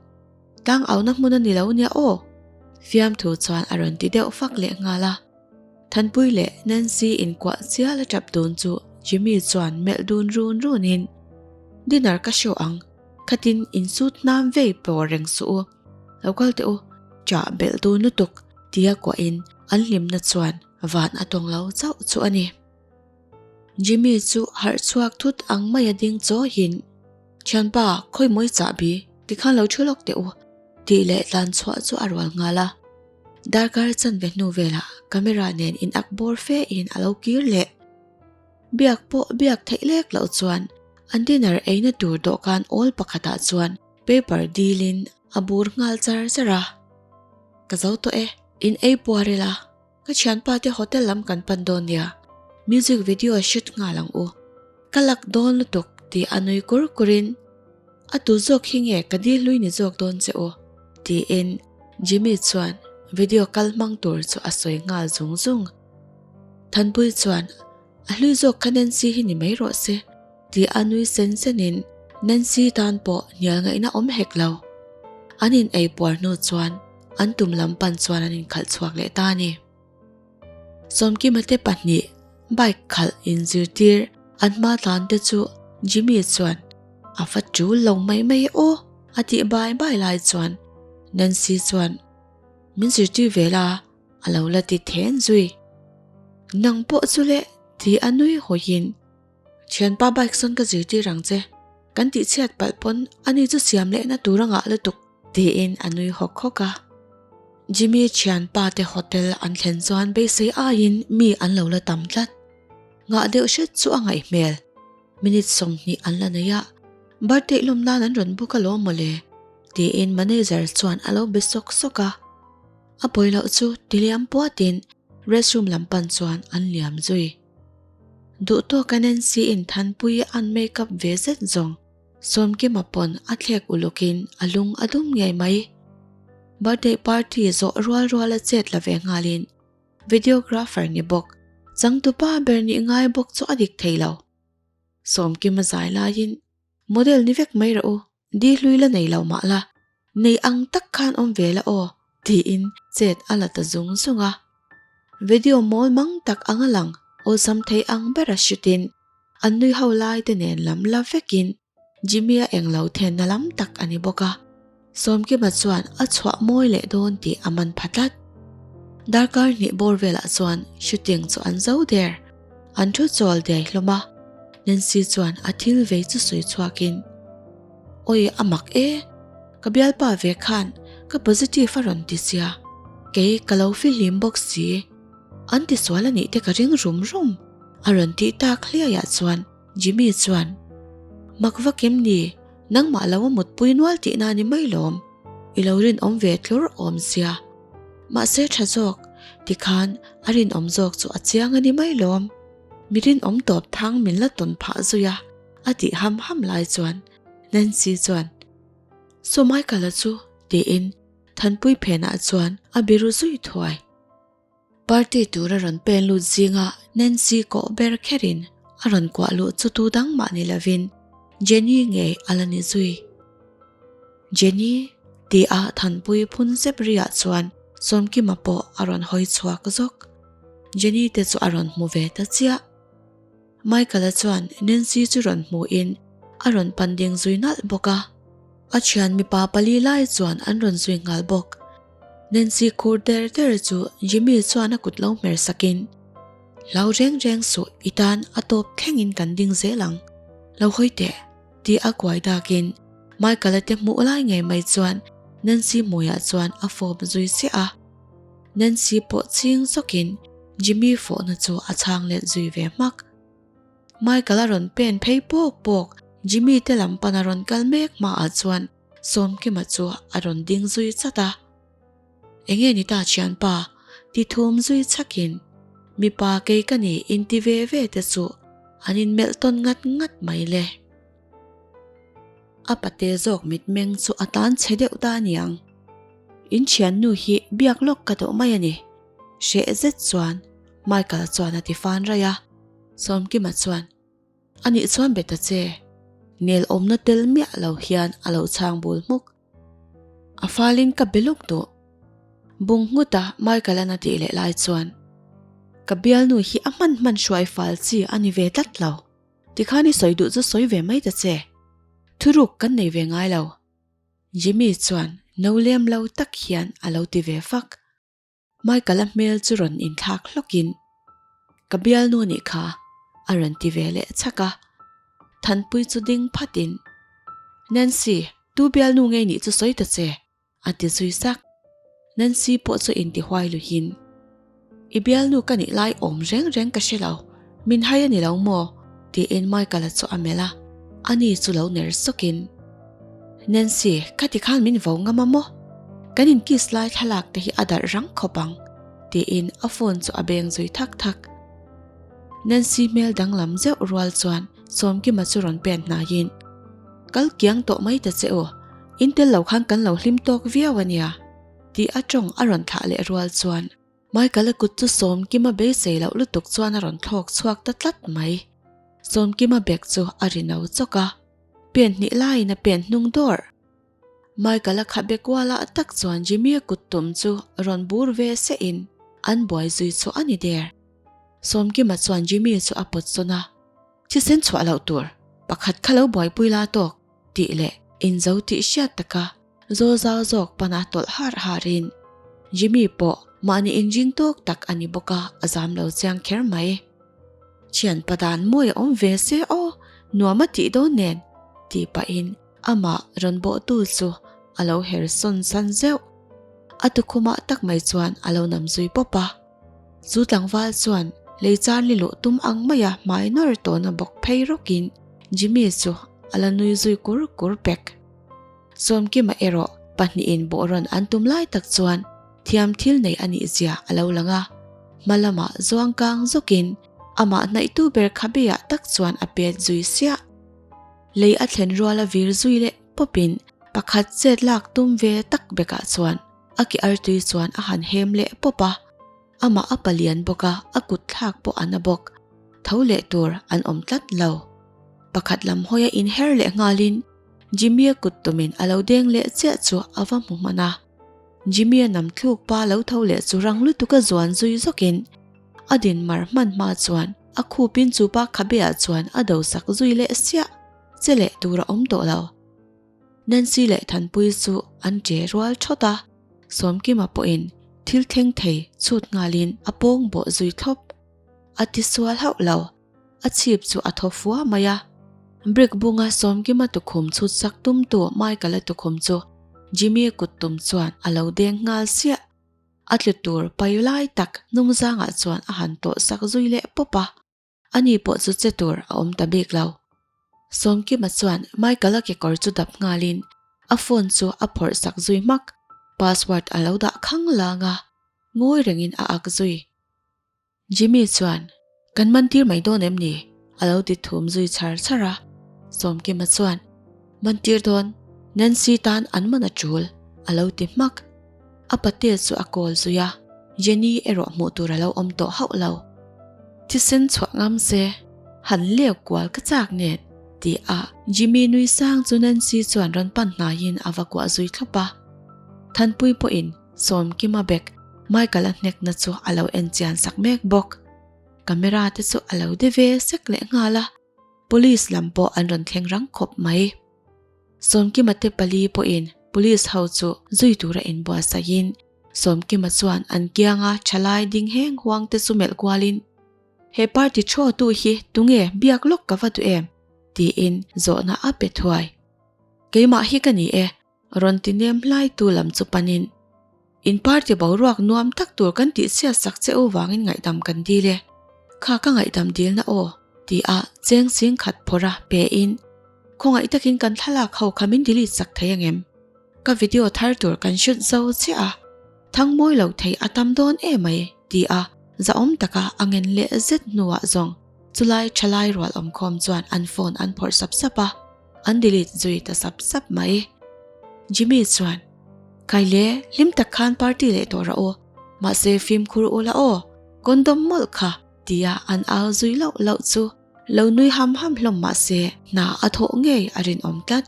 Tlang auna hmun a ni lo nia aw, fiamthu chuan a rawn ti deuh fak leh nghal a. Thanpui leh Nancy inkuah chial a tap dun chu Jimmy chuan melh dun run runin, Dinner ka show ang, khatin insut hnam vei pawh reng suh u, lo kal teh u, chah belh dun lutuk, tia kuahin an hlimna chuan van a tawng lo chauh chu a ni. Jimmy chu harh chhuak thut ang maia ding chawihin, Thianpa, khawi mawi chahbi, tikhan lo thu lawk teh u, tih leh tlan chhuah chu a rual nghal a. Darkar chanve hnu velah camera nen in ak bawr fe in a lo kir leh. Biak pawh biak theih lek loh chuan an dinner eina tur dawhkan awl pakhatah chuan paper dilin a bur nghal char char a. Ka zo tawh e, in ei puar ila, ka thianpa te hotel lam kan pan dawn nia, music video shoot nghal ang u. Ka lak dawn lutuk tih a nui kur kurin a tu zawk hi nge ka dil hlui ni zawk dawn che u tiin Jimmy chuan video kal hmang tur chu a sawi nghal zung zung. Thanpui chuan a hlui zawk kha Nancy hi ni mai rawh se tih a nui sen senin Nancy tan pawh hnial ngaihna awm hek lo. An in ei puar hnu chuan an tum lam pan chuan an inkhalh chhuak leh ta a ni. Sawmkima te pahnih bike khalh inzirtir an hma tlan te chu Jimmy chuan a va tul lo mai mai aw a tih bai bai lai chuan Nancy chuan min zirtir ve la a lo la ti then zui. Nang pawh chu le ti a nui hawiin Thianpa bike sawn ka zirtir ang che kan tihchhiat palh pawn ani chu siam lehna tur a ngah lutuk. Tiin a nui hawk hawk a. Jimmy thianpa te hotel an thlen chuan beisei aiin mi an lo la tam tlat. Ngah deuh hret chu a ngaih hmel. Minute 20 an la nei a, birthday lawm nan an rawn book alawm mawle, tiin manager chuan a lo be sawk sawk a. A pawi loh chu ti liam puatin restroom lam pan chuan an liam zui. Duhtawka Nancy in Thanpuii an make up ve zet zawng. Sawmkima pawn a thlek ulukin a lung a dum ngei mai. Birthday party zawh rual rual a chet la ve nghalin videographer ni bawk, changtupa ber nih ngai bawk chu a dik thei lo. Sawmkima zai laiin model ni vek mai rawh u, di hlui la nei lo mah la, nei ang tak khan awm ve la aw tiin chet a la ta zung zung a. Video mawl mang tak anga lang awlsam thei ang bera hritin An nui ho lai te nen lam la vekin Jimmy-a englo thenna lam tak a ni bawk a. Sawmkima chuan a chhuah mawi leh dawn tih a man pha tlat. Darkar hnih bawr velah chuan shooting chu an zo der. An thu chawl diai hlawm a. Nancy chuan a thil vei chu sawi chhuakin, Awi a mak e, ka bialpa ve khan ka positive a rawn ti sia, kei ka lo fihlim bawk si. An tisual a nih te ka ring rum rum. A rawn tih tak hliaiah chuan Jimmy chuan, Mak vak em ni, nangmah lo a mutpui nual tihna a ni mai lawm, i lo rinawm ve tlur awm sia. Mahse tha zawk, tikhan a rinawm zawk chu a chiang a ni mai lawm. Mi rinawm tawp thang min la tawn phah zui a, a tih ham ham lai chuan Nancy chuan, Saw Michael-a chu, tiin Thanpui phenah chuan a biru zui thuai. Party tur a rawn pen lut zinga Nancy kawh ber kherin a rawn kuah luh chu tu dang mah ni lovin Jenny ngei a la ni zui. Jenny? ti a Thanpui phun zep riah chuan Sawmkima pawh a rawn hawi chhuak zawk. Jenny te chu a rawn hmu ve ta chiah. Michael-a chuan Nancy chu rawn hmuhin a rawn pan ding zui nalh bawk a. A thian mipa pali lai chuan an rawn zui nghal bawk. Nancy khur der der chu Jimmy chuan a kut lo hmer sakin, Hlau reng reng suh, i tan a tawp thlengin kan ding zel ang. Lo hawi teh, tih a kuai dakin Michael-a te hmuh lai ngei mai chuan Nancy hmuiah chuan a fawp zui chiah a. Nancy pawh ching zawkin Jimmy fawhna chu a chhang let zui ve hmak. Michael a rawn pen phei pawk pawk, Jimmy te lam pan a rawn kal mek hmaah chuan Sawmkima chu a rawn ding zui chat a. Enge ni ta thianpa? ti thum zui chhakin mipa kei ka ni inti ve ve te chu an inmelh tawn ngat ngat mai le. A pate zawk mitmeng chu a tan chhe deuh ta aniang. In thiannu hi biak lawk ka duh mai a ni. Hreh zet chuan Michael chuan a ti fan raih a. Sawmkima chuan, A nih chuan be ta che. Nel awmna tel miah lo hian a lo chhang bul hmuk. A falin ka be lawk duh. Bung nghuta Michael-a'n a tih leh lai chuan. Ka bialnu hi a hman hman hruai fal chi a ni ve tlat lo. Tikhan i sawi duh chu sawi ve mai ta che. Thuruk kan nei ve ngai lo. Jimmy chuan no lem lo tak hian a lo ti ve fak. Michael-a hmel chu rawn inthlak hlawkin, Ka bialnu nih kha, a rawn ti ve leh chhak a. Thanpui chu ding phatin, Nancy, tu bialnu ngei nih chu sawi ta che, a ti zui sak. Nancy pawh chu intihuai luhin, I bialnu ka nih lai awm reng reng ka hre lo, min hai a ni lo maw? tiin Michael-a chu a melh a, ani chu lo ner sawkin, Nancy, khati khan min vo ngam a maw? Kan in kiss lai thlalak te hi a darh rang khawp ang, tiin a phone chu a beng zui thak thak. Nancy hmel danglam zeuh rual chuan Sawmkima chu rawn pen hnaiin, Kal kiang tawh mai ta che u, in tel lo khan kan lo hlim tawk viau a nia, tih a tawng a rawn thlah leh rual chuan Michael-a kut chu Sawmkima beisei loh lutuk chuan a rawn thlawk chhuak ta tlat mai. Sawmkima bag chu a ri no chawk a, pen hnih laiin a pen hnung dawrh. Michael-a khabe kualah tak chuan Jimmy-a kut tum chu rawn bur ve sehin an buai zui chu a ni der. Sawmkima chuan Jimmy chu a pawt sawn a, Thisen chhuah loh tur pakhat kha lo buaipui la tawk tih leh inzo tih hriat taka Zaw zau zawk pana tawlh har harin Jimmy pawh mahni inring tawk tak a ni bawk a, a zam lo chiang kher mai. Thianpa dan mawi a awm ve se aw, nuam a tih dawn nen tih pahin amah rawn bawhtu chu a lo her sawn san zeuh. A tukhumah tak mai chuan a lo nam zui pawp a. Chu tlangval chuan lei char ni luh tum ang maia hmai nawr tawna bawk phei rawkin Jimmy chu a la nui zui kur kur pek. Sawmkima erawh pahnihin bawhrawn an tum lai tak chuan thiam thil nei a nih zia a lo lang a, hma lamah zuang kang zawkin amah hnaihtu ber khabeah tak chuan a pet zui siah. Lei a thlen ruala vir zui leh pawpin pakhat chet lak tum ve tak bekah chuan a ke artui chuan a han hem leh pawp a, amah a palian bawk a, a kut thlak pawh a na bawk. Tho leh tur an awm tlat lo. Pakhat lam hawia inher leh nghalin Jimmy-a kut tumin a lo deng leh chiah chu a va hmu hman a. Jimmy-a nam thluk pa lo tho leh chu rang lutuk a zuan zui zawkin a din mar hman hma chuan a khupin chu pa khabeah chuan a do sak zui leh siah che leh tur a awm tawh lo. Nancy leh Thanpuii chu an che rual thawt a, Sawmkima pawhin thil thleng thei chhut nghalin a pawng bawh zui thlawp. A tisual hauh lo. A chhip chu a thaw fua mai a. Brick bunga Sawmkima tukhum chhut sak tumtu Michael-a tukhum chu Jimmy-a kut tum chuan a lo deng nghal siah. A tlu tur pai lai tak hnungzangah chuan a han tawh sak zui leh pawp a. Ani pawh chu che tur a awm ta bik lo. Sawmkima chuan Michael-a kekawr chu dap nghalin a phone chu a phawrh sak zui hmak. Password a lo dah khang lang a, ngawi rengin a ak zui. Jimmy chuan, Kan man tir mai dawn em ni? a lo ti thum zui chhar chhar a. Sawmkima chuan, Man tir dawn, Nancy tan an man a tul, a lo ti hmak. A patil chu a call zui a, Jenny erawh hmuh tur a lo awm tawh hauh lo. Thisen chhuah ngam se, han leu kual ka chak nen, ti a Jimmy nui sang chu Nancy chuan rawn pan hnaiin a va kuah zui thlawp a. Thanpui pawhin Sawmkima bag Michael-a hnekna chu a lo en chian sak mek bawk. Camera te chu a lo de ve sek leh nghal a, Police lam pawh an rawn thleng rang khawp mai. Sawmkima te pali pawhin Police ho chu zui tura inbuatsaihin Sawmkima chuan an kianga thalai ding heng huang te chu melh kualin, He party thaw tu hi tunge biak lawk ka va duh em? tiin zawhna a pe thuai. Keimah hi ka ni e, Rawn ti nem hlai tu lam chu panin, In party boruak nuam tak tur kan tih chhiat sak che u vangin ngaihdam kan dil e. Kha ka ngaihdam dilna aw, ti a cheng ching khat phawrh a pe in, Khawngaih takin kan thlalak ho kha min delete sak thei angem? Ka video thar tur kan shoot zo chiah a, thang mawi lo thei a tam dawn emai, ti a zahawm taka a ngen leh zet hnuah zawng chulai thalai rual awmkhawm chuan an phone an phawrh sap sap a. An delete zui ta sap sap mai. Jimmy chuan, Kaile, hlim tak khan party leh tawh rah aw. Mahse fimkhur u la aw, condom mawlh kha, tia an au zui loh loh chu lo nui ham ham hlawm mahse hna a thawh ngei a rinawm tlat.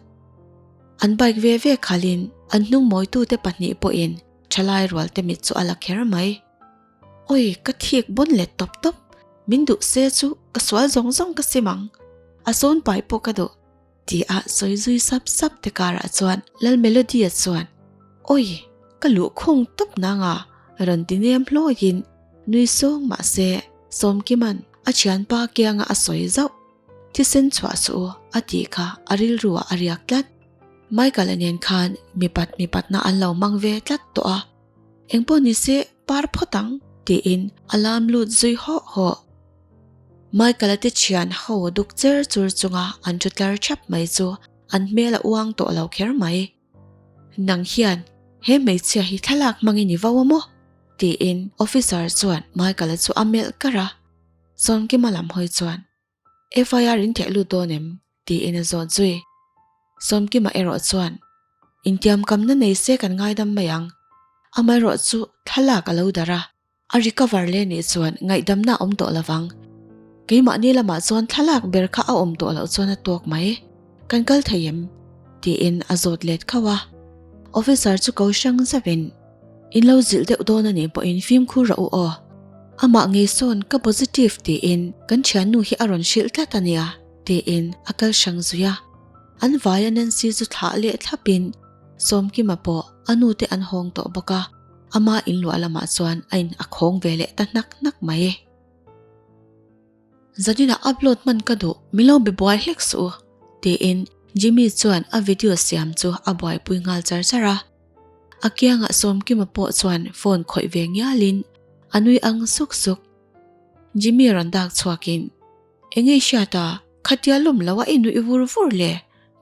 An bike ve ve khalin an hnung mawitute pahnih pawhin thalai rualte mit chu a la kher mai. Oi, ka thik bawn let tawp tawp, min duh se chu ka sual zawng zawng ka sim ang, a sawn pai pawh ka duh, ti a sawi zui sap sap te karah chuan Lal Melody-a chuan, Oi, ka luh khung tawp nang a, rawn ti nem hlawiin nui sawng mah se Sawmkima'n a thianpa kianga a sawi zauh. Thisen chhuah suh u a tih kha a rilru ah a riak tlat. Michael-a nen khan mipat mipatna an lo hmang ve tlat tawh a, engpawh ni se par phawt ang tiin a lam lut zui hawh hawh. Michael-a te thian ho duk cher chur chunga an thu tlar thap mai chu an hmel a uang tawh lo kher mai. Nang hian he hmeichhia hi thlalak hmangin i vo a maw? tiin officer chuan Michael-a chu a melh kar a. Sawmkima lam hawi chuan, FIR in theh lut dawn em? tiin a zawt zui. Sawmkima erawh chuan, Intiamkamna nei se kan ngaidam mai ang. Amaherawh chu thlalak a lo darh a, a recover leh nih chuan ngaihdamna a awm tawh lovang. Keimahni lamah chuan thlalak ber kha a awm tawh loh chuan a tawk mai. Kan kal thei em? tiin a zawt let khauh a. Officer chu ko hrang zauhin, In lo zilh deuh dawn a nih pawhin fimkhur rawh u aw. Amah ngei sawn ka positive tiin kan thiannu hi a rawn hrilh tlat a nia, tiin a kal hrang zui a. An vaia Nancy chu thlah leh thlapin Sawmkima pawh a nute an hawng tawh bawk a, ama inluah lamah chuan a in a khawng ve leh ta hnak hnak mai. Zaninah upload hman ka duh, min lo be buai hlek suh u, tiin Jimmy chuan a video siam chu a buaipui nghal char char a. A kiangah Sawmkima pawh chuan phone khawih ve ngialin a nui ang suk suk. Jimmy rawn dak chhuakin, Eng nge i hriat a, khatia lawm lo a i nuih vur vur le?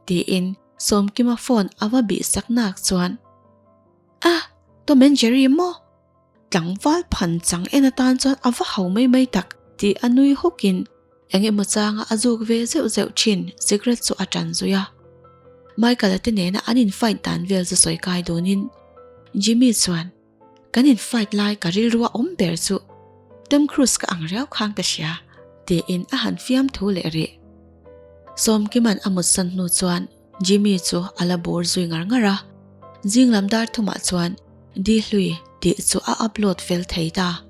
tiin Sawmkima phone a va bih sak nak chuan, A, Tom and Jerry maw? Tlangval phan chang en atan chuan a va ho mai mai tak tih a nui hawkin eng emaw changa a zuk ve zeuh zeuh thin cigarette chu a tan zui a. Michael-a te nena an in fight dan vel chu sawi kai dunin Jimmy chuan Kan in fight lai ka rilru a awm ber chu Tom Cruise ka ang riau khan ka hria tiin a han fiam thu leh rih. Sawmkima'n a mutsan hnu chuan Jimmy chu a la bur zui ngar ngar a, zing lam dar thumah chuan Di hlui tih chu a upload fel thei ta.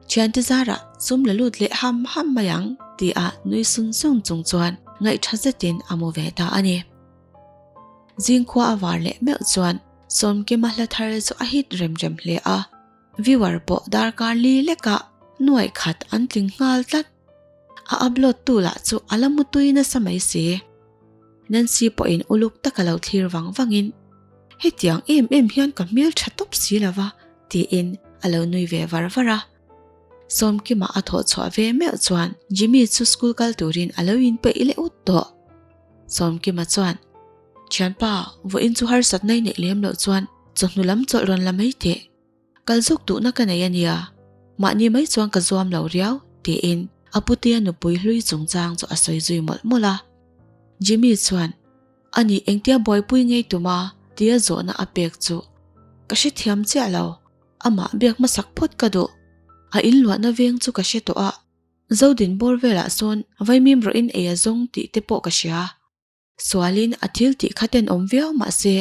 Thiante zarah sum la lut leh ham ham mai ang tia nui sung sung chung chuan ngaihtha zetin a mu ve ta a ni. Zing khua a var leh meuh chuan Sawmkima hla thar chu a hit rem rem hle a, viewer pawh darkar li lekah nuaih khat an tling nghal tlat. A upload tu lah chu a la mutui nasa mai si. Nancy pawhin uluk taka lo thlir vang vangin, Hetiang em em hian ka hmel tha tawp si lo va, tiin a lo nui ve var var a. Sawmkima a thawh chhuah ve meuh chuan Jimmy chu school kal turin a lo inpeih leh ut tawh. Sawmkima chuan, Thianpa, vawiin chu harsatna i neih lem loh chuan chawhnu lam chawlh rawn la mai teh. Kal zawk duhna ka nei a nia, mahni mai chuan ka zuam lo riau, tiin a putea nupui hlui chungchang chu a sawi zui mawlh mawlh a. Jimmy chuan, Ani engtia buaipui ngei tum a? tia zawhna a pek chu ka hrethiam chiah lo, amah biak hmasak phawt ka duh. A inluahna veng chu ka hre tawh a, Zodin bawr velah sawn vaimim rawhin ei a zawng tih te pawh ka hria. Sualin a thil tih kha tenawm viau mah se,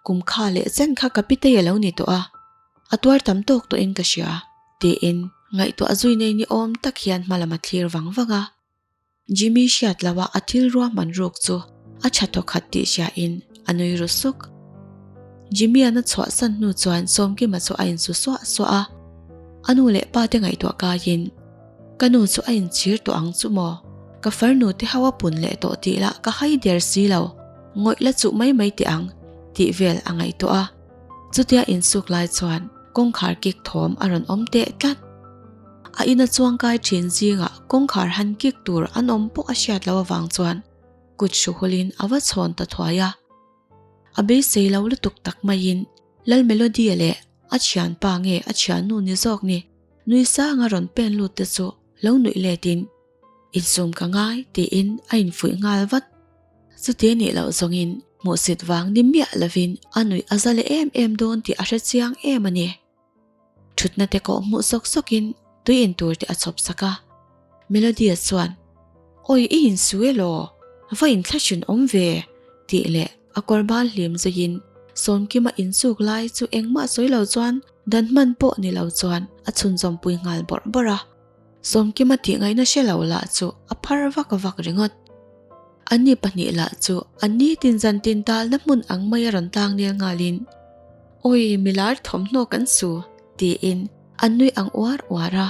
kum kha leh chen kha ka pitei a lo ni tawh a, a tuar tam tawk tawhin ka hria, tiin ngaihtuah zui nei ni awm tak hian hma lam a thlir vang vang a. Jimmy hriat loha a thil ruahman ruk chu a tha thawkhat tih hriain a nui ru suk. Jimmy-a'n a chhuahsan hnu chuan Sawmkima chu a insu suah suah a, a nu leh pa te ngaihtuah kaiin, Ka nu chu a inchhir tawh ang chu maw? Ka farnu te ho a pun leh tawh tih lah ka hai der si lo, ngawih la chuh mai mai teh ang, tih vel a ngaihtuah a. Chutia insuk lai chuan kawngkhar kik thawm a rawn awm teh tlat. A ina chuangkai thin zingah kawngkhar han kik tur an awm pawh a hriat loh avang chuan kut hruhulin a va chhawn ta thuai a. A beisei lo lutuk tak maiin Lal Melody-a leh a thianpa nge a thiannu ni zawk ni nui sanga rawn pen lut te chu lo nuih letin insum ka ngai tiin a infuih nghal vat. Chuti nih loh zawngin hmuhsit vang ni miah lovin a nuih a za leh em em dawn tih a hre chiang em a ni. Thutna te kawh hmuh sawk sawkin tui in tur te a chhawp sak a. Melody-a chuan, Awi i insu elaw? Va inthlahrun awm ve? tih leh a kawr bal hlim zuiin Sawmkima insuk lai chu engmah sawi lo chuan Dan hman pawh ni lo chuan a chhunzawmpui nghal bawrh bawrh a. Sawmkima tih ngaihna hre lo lah chu a phar vak vak ringawt. Anni pahnih lah chu an nitin zantin talna hmun ang maia rawn tlang nel nghalin, Awi, milar thawmhnaw kan su, tiin an nui ang uar uar a.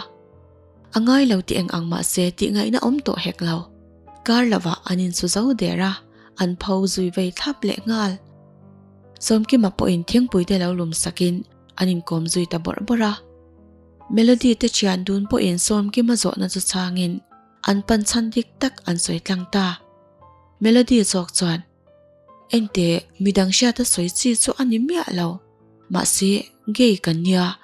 A ngai lo tih eng ang mahse tih ngaihna awm tawh hek lo. Kar lovah an insu zo der a, an pho zui vei thlap leh nghal. Sawmkima pawhin thingpui te lo lum sakin an inkawm zui ta bawrh bawrh a. Melody te thian dun pawhin Sawmkima zawhna chu chhangin an pan chhan dik tak an sawi tlang ta. Melody zawk chuan, Enteh, midang hriata sawi chi chu a ni miah lo. Mahse, gay kan nia.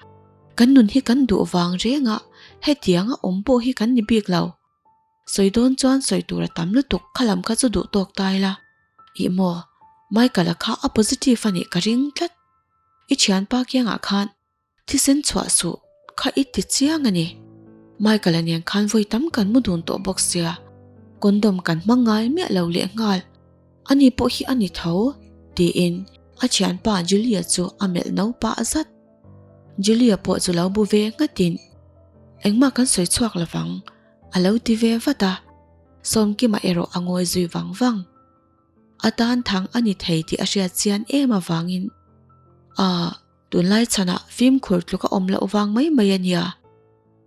Kan nun hi kan duh vang reng a, hetianga awm pawh hi kan ni bik lo. Sawi dawn chuan sawi tur a tam lutuk kha lam kha chu duh tawk ta ila. Ih maw, Michael-a kha a positive a nih ka ring tlat. I thianpa kiangah khan Thisen chhuah suh kha i ti chiang a ni. Michael-a nen khan vawi tam kan mu dun tawh bawk sia, condom kan hmang ngai miah lo leh nghal. Ani pawh hi a ni tho, tiin a thianpa Julia chu a melh no pah zat. Julia pawh chu lo bu ve nghatin, Engmah kan sawi chhuak lovang, a lo ti ve vat a. Sawmkima erawh a ngawi zui vang vang. A tan thang a ni thei tih a hriat chian em avangin, Aa. Tunlai chhanah fimkhur tluk a awm loh vang mai mai a nia.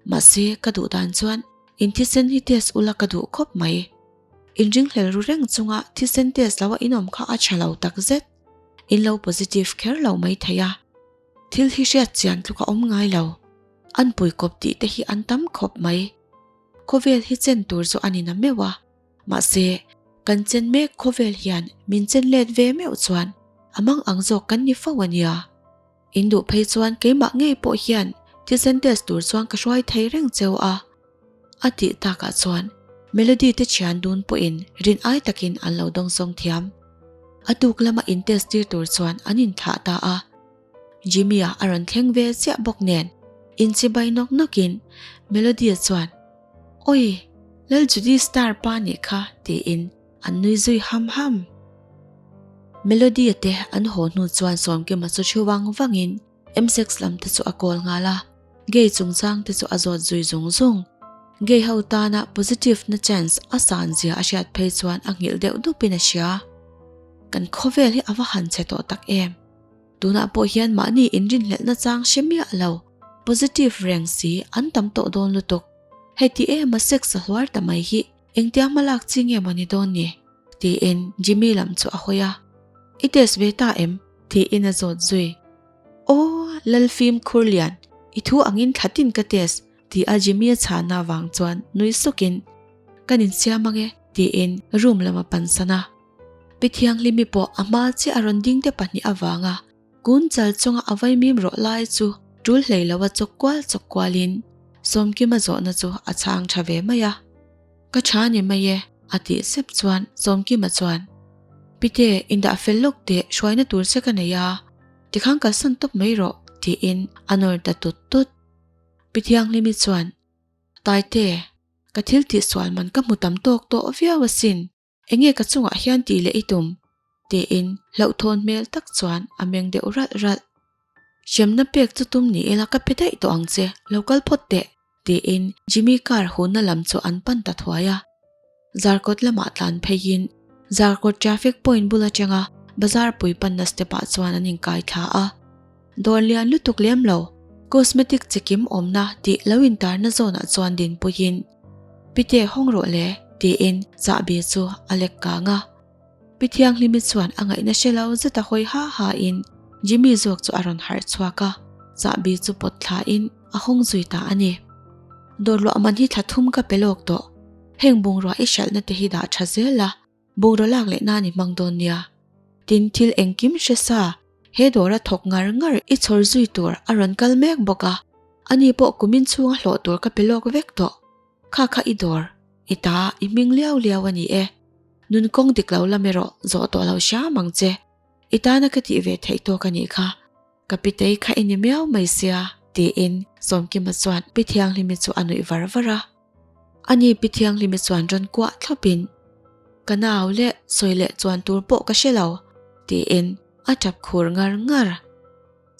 Mahse, ka duh dan chuan in thisen hi test ula ka duh khawp mai. In ringhlel ru reng chunga thisen test lo a inawm kha a tha lo tak zet. In lo positive kher lo mai thei a. Thil hi hriat chian tluk a awm ngai lo. An pui kawp tih te hi an tam khawp mai. Khawvel hi chen tur chu a ni na meuh a. Mahse, kan chen mek khawvel hian min chen let ve meuh chuan a mang ang zawk kan ni fo a nia. In duh phei chuan keimah ngei pawh hian thisen test tur chuan ka hruai thei reng cheu a. A tih takah chuan Melody te thian dun pawhin rin ai takin an lo dawngsawng thiam. A tuk lama in test tir tur chuan an inthlah ta a. Jimmy-a a rawn thleng ve chiah bawk nen inchibai nawk nawkin Melody-a chuan, Awi! Lal Judy star pa nih kha tiin an nui zui ham ham. Melody-a te an haw hnu chuan Sawmkima chu thu vang vangin M-sex lam te chu a call nghal a, gay chungchang te chu a zawt zui zung zung. Gay ho tana positive na chance a san zia a hriat phei chuan a nghilh deuh dupin a hria. Kan khawvel hi a va han chhe tawh tak em! Tunah pawh hian mahni inrinhlelhna chang hre miah lo, positive reng si an tam tawh dawn lutuk. Heti ema sex a hluar ta mai hi engtia hma lak chi nge maw ni dawn ni? Tiin Jimmy lam chu a hawi a. I test ve ta em? Tiin a zawt zui. Aw, Lalfim Khurlian, i thu angin thlatin ka test, ti a Jimmy a chhahna avang chuan nui sukin, Kan insiam ange, tiin room lam a pansan a. Pi Thianghlimi pawh a hma chiah a rawn ding te pahnih avanga kun chal chunga a vaimim rawh lai chu tul hlei lo a chawk kual chawk kualin Sawmkima zawhna chu a chhang tha ve mai a. Ka tha ni mai e a tih sep chuan Sawmkima chuan Pite indah fel lawk teh hruaina tur che ka nei a, tikhan kalsan tawp mai rawh tiin a nawr ta tut tut. Pi Thianghlimi chuan Taite, ka thil tihsual man ka hmu tam tawk tawh viau asin. Enge ka chungah hian tih leh i tum? tiin hlauhthawn hmel tak chuan a meng deuh ralh ralh. Hremna pek chu tum ni ila ka pe daih tawh ang che, lo kal phawt teh, tiin Jimmy car hunna lam chu an pan ta thuai a. Zarkawt lamah tlan pheiin Zarkawt traffic point bul atanga bazar pui panna step ah chuan an inkai thla a. Dawr lian lutuk lem lo, cosmetic chikim awmna tih lo intarna zawnah chuan dinpuiin, Pite hawng rawh le, tiin chahbi chu a lek kang a. Pi Thianghlimi chuan a ngaihna hre lo zet a hawi ha ha in Jimmy zawk chu a rawn harh chhuak a, chahbi chu pawt thla in a hawng zui ta a ni. Dawr luah man hi thla thum ka pe lawk tawh, heng bungrua i hralhna te hi dah tha zel a, Bungraw lak leh nan i hmang dawn nia. Tin, thil engkim hre sa, he dawra thawk ngar ngar i chhawr zui tur a rawn kal mek bawk a, ani pawh kumin chhunga hlawh tur ka pe lawk vek tawh. Kha kha i dawr, i ta, i hming liau liau a ni e. Nun kawng dik lo lam erawh zawh tawh lo hram ang che. I tana ka tih ve theih tawk a nih kha. Ka pitei kha i ni miau mai sia, tiin Sawmkima chuan Pi Thianghlimi chu a nuih var var a. Ani Pi Thianghlimi chuan rawn kuah thlawpin, Ka nau leh sawi leh chuan tur pawh ka hre lo, tiin a tap khur ngar ngar.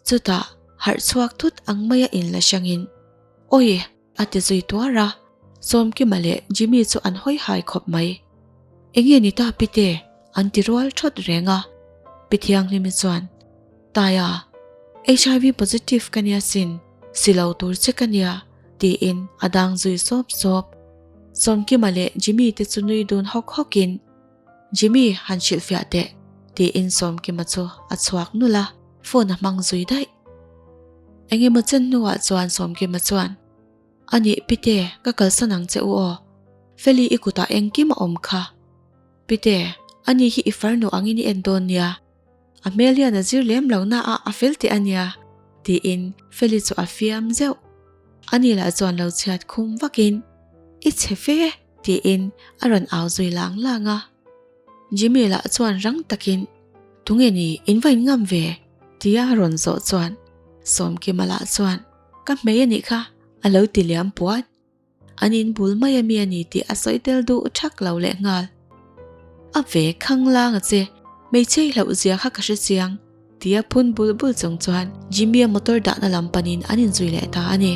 Chutah. Harh chhuak thut ang maia inla hrangin, Awi! a ti zui tuar a, Sawmkima leh Jimmy chu an hawi hai khawp mai. Enge ni ta Pite? an ti rual thawt reng a. Pi Thianghlimi chuan, Taia, HIV positive ka nia sin, si lo tur che ka nia, tiin a dang zui sawp sawp. Sawmkima leh Jimmy te chu nui dun hawk hawkin, Jimmy han hrilhfiah teh, tiin Sawmkima chu a chhuak nulh a, phone a hmang zui daih. Engemaw chen hnuah chuan Sawmkima chuan, A nih Pite, ka kalsan ang che u aw. Feli i kutah engkim a awm kha. Pite, ani hi i farnu angin i en dawn nia. A hmel hian a zir lem lo na a, a fel teh a nia, tiin Feli chu a fiam zeuh. Ani lah chuan lo chhiat khum vakin, I chhe fe, tiin a rawn au zui lang lang a. Jimmy lah chuan rang takin, Tunge ni, in va in ngam ve? tia a rawn zawh chuan Sawmkima lah chuan, Ka hmei a nih kha, a lo ti liam puat. An in bul mai a mi a ni tih a sawi tel duh thak lo leh nghal. A ve khang lang a che, hmeichhe i hlauh zia kha ka hre chiang, tia phun bul bul chung chuan Jimmy-a motor dahna lam panin an inzui leh ta a ni.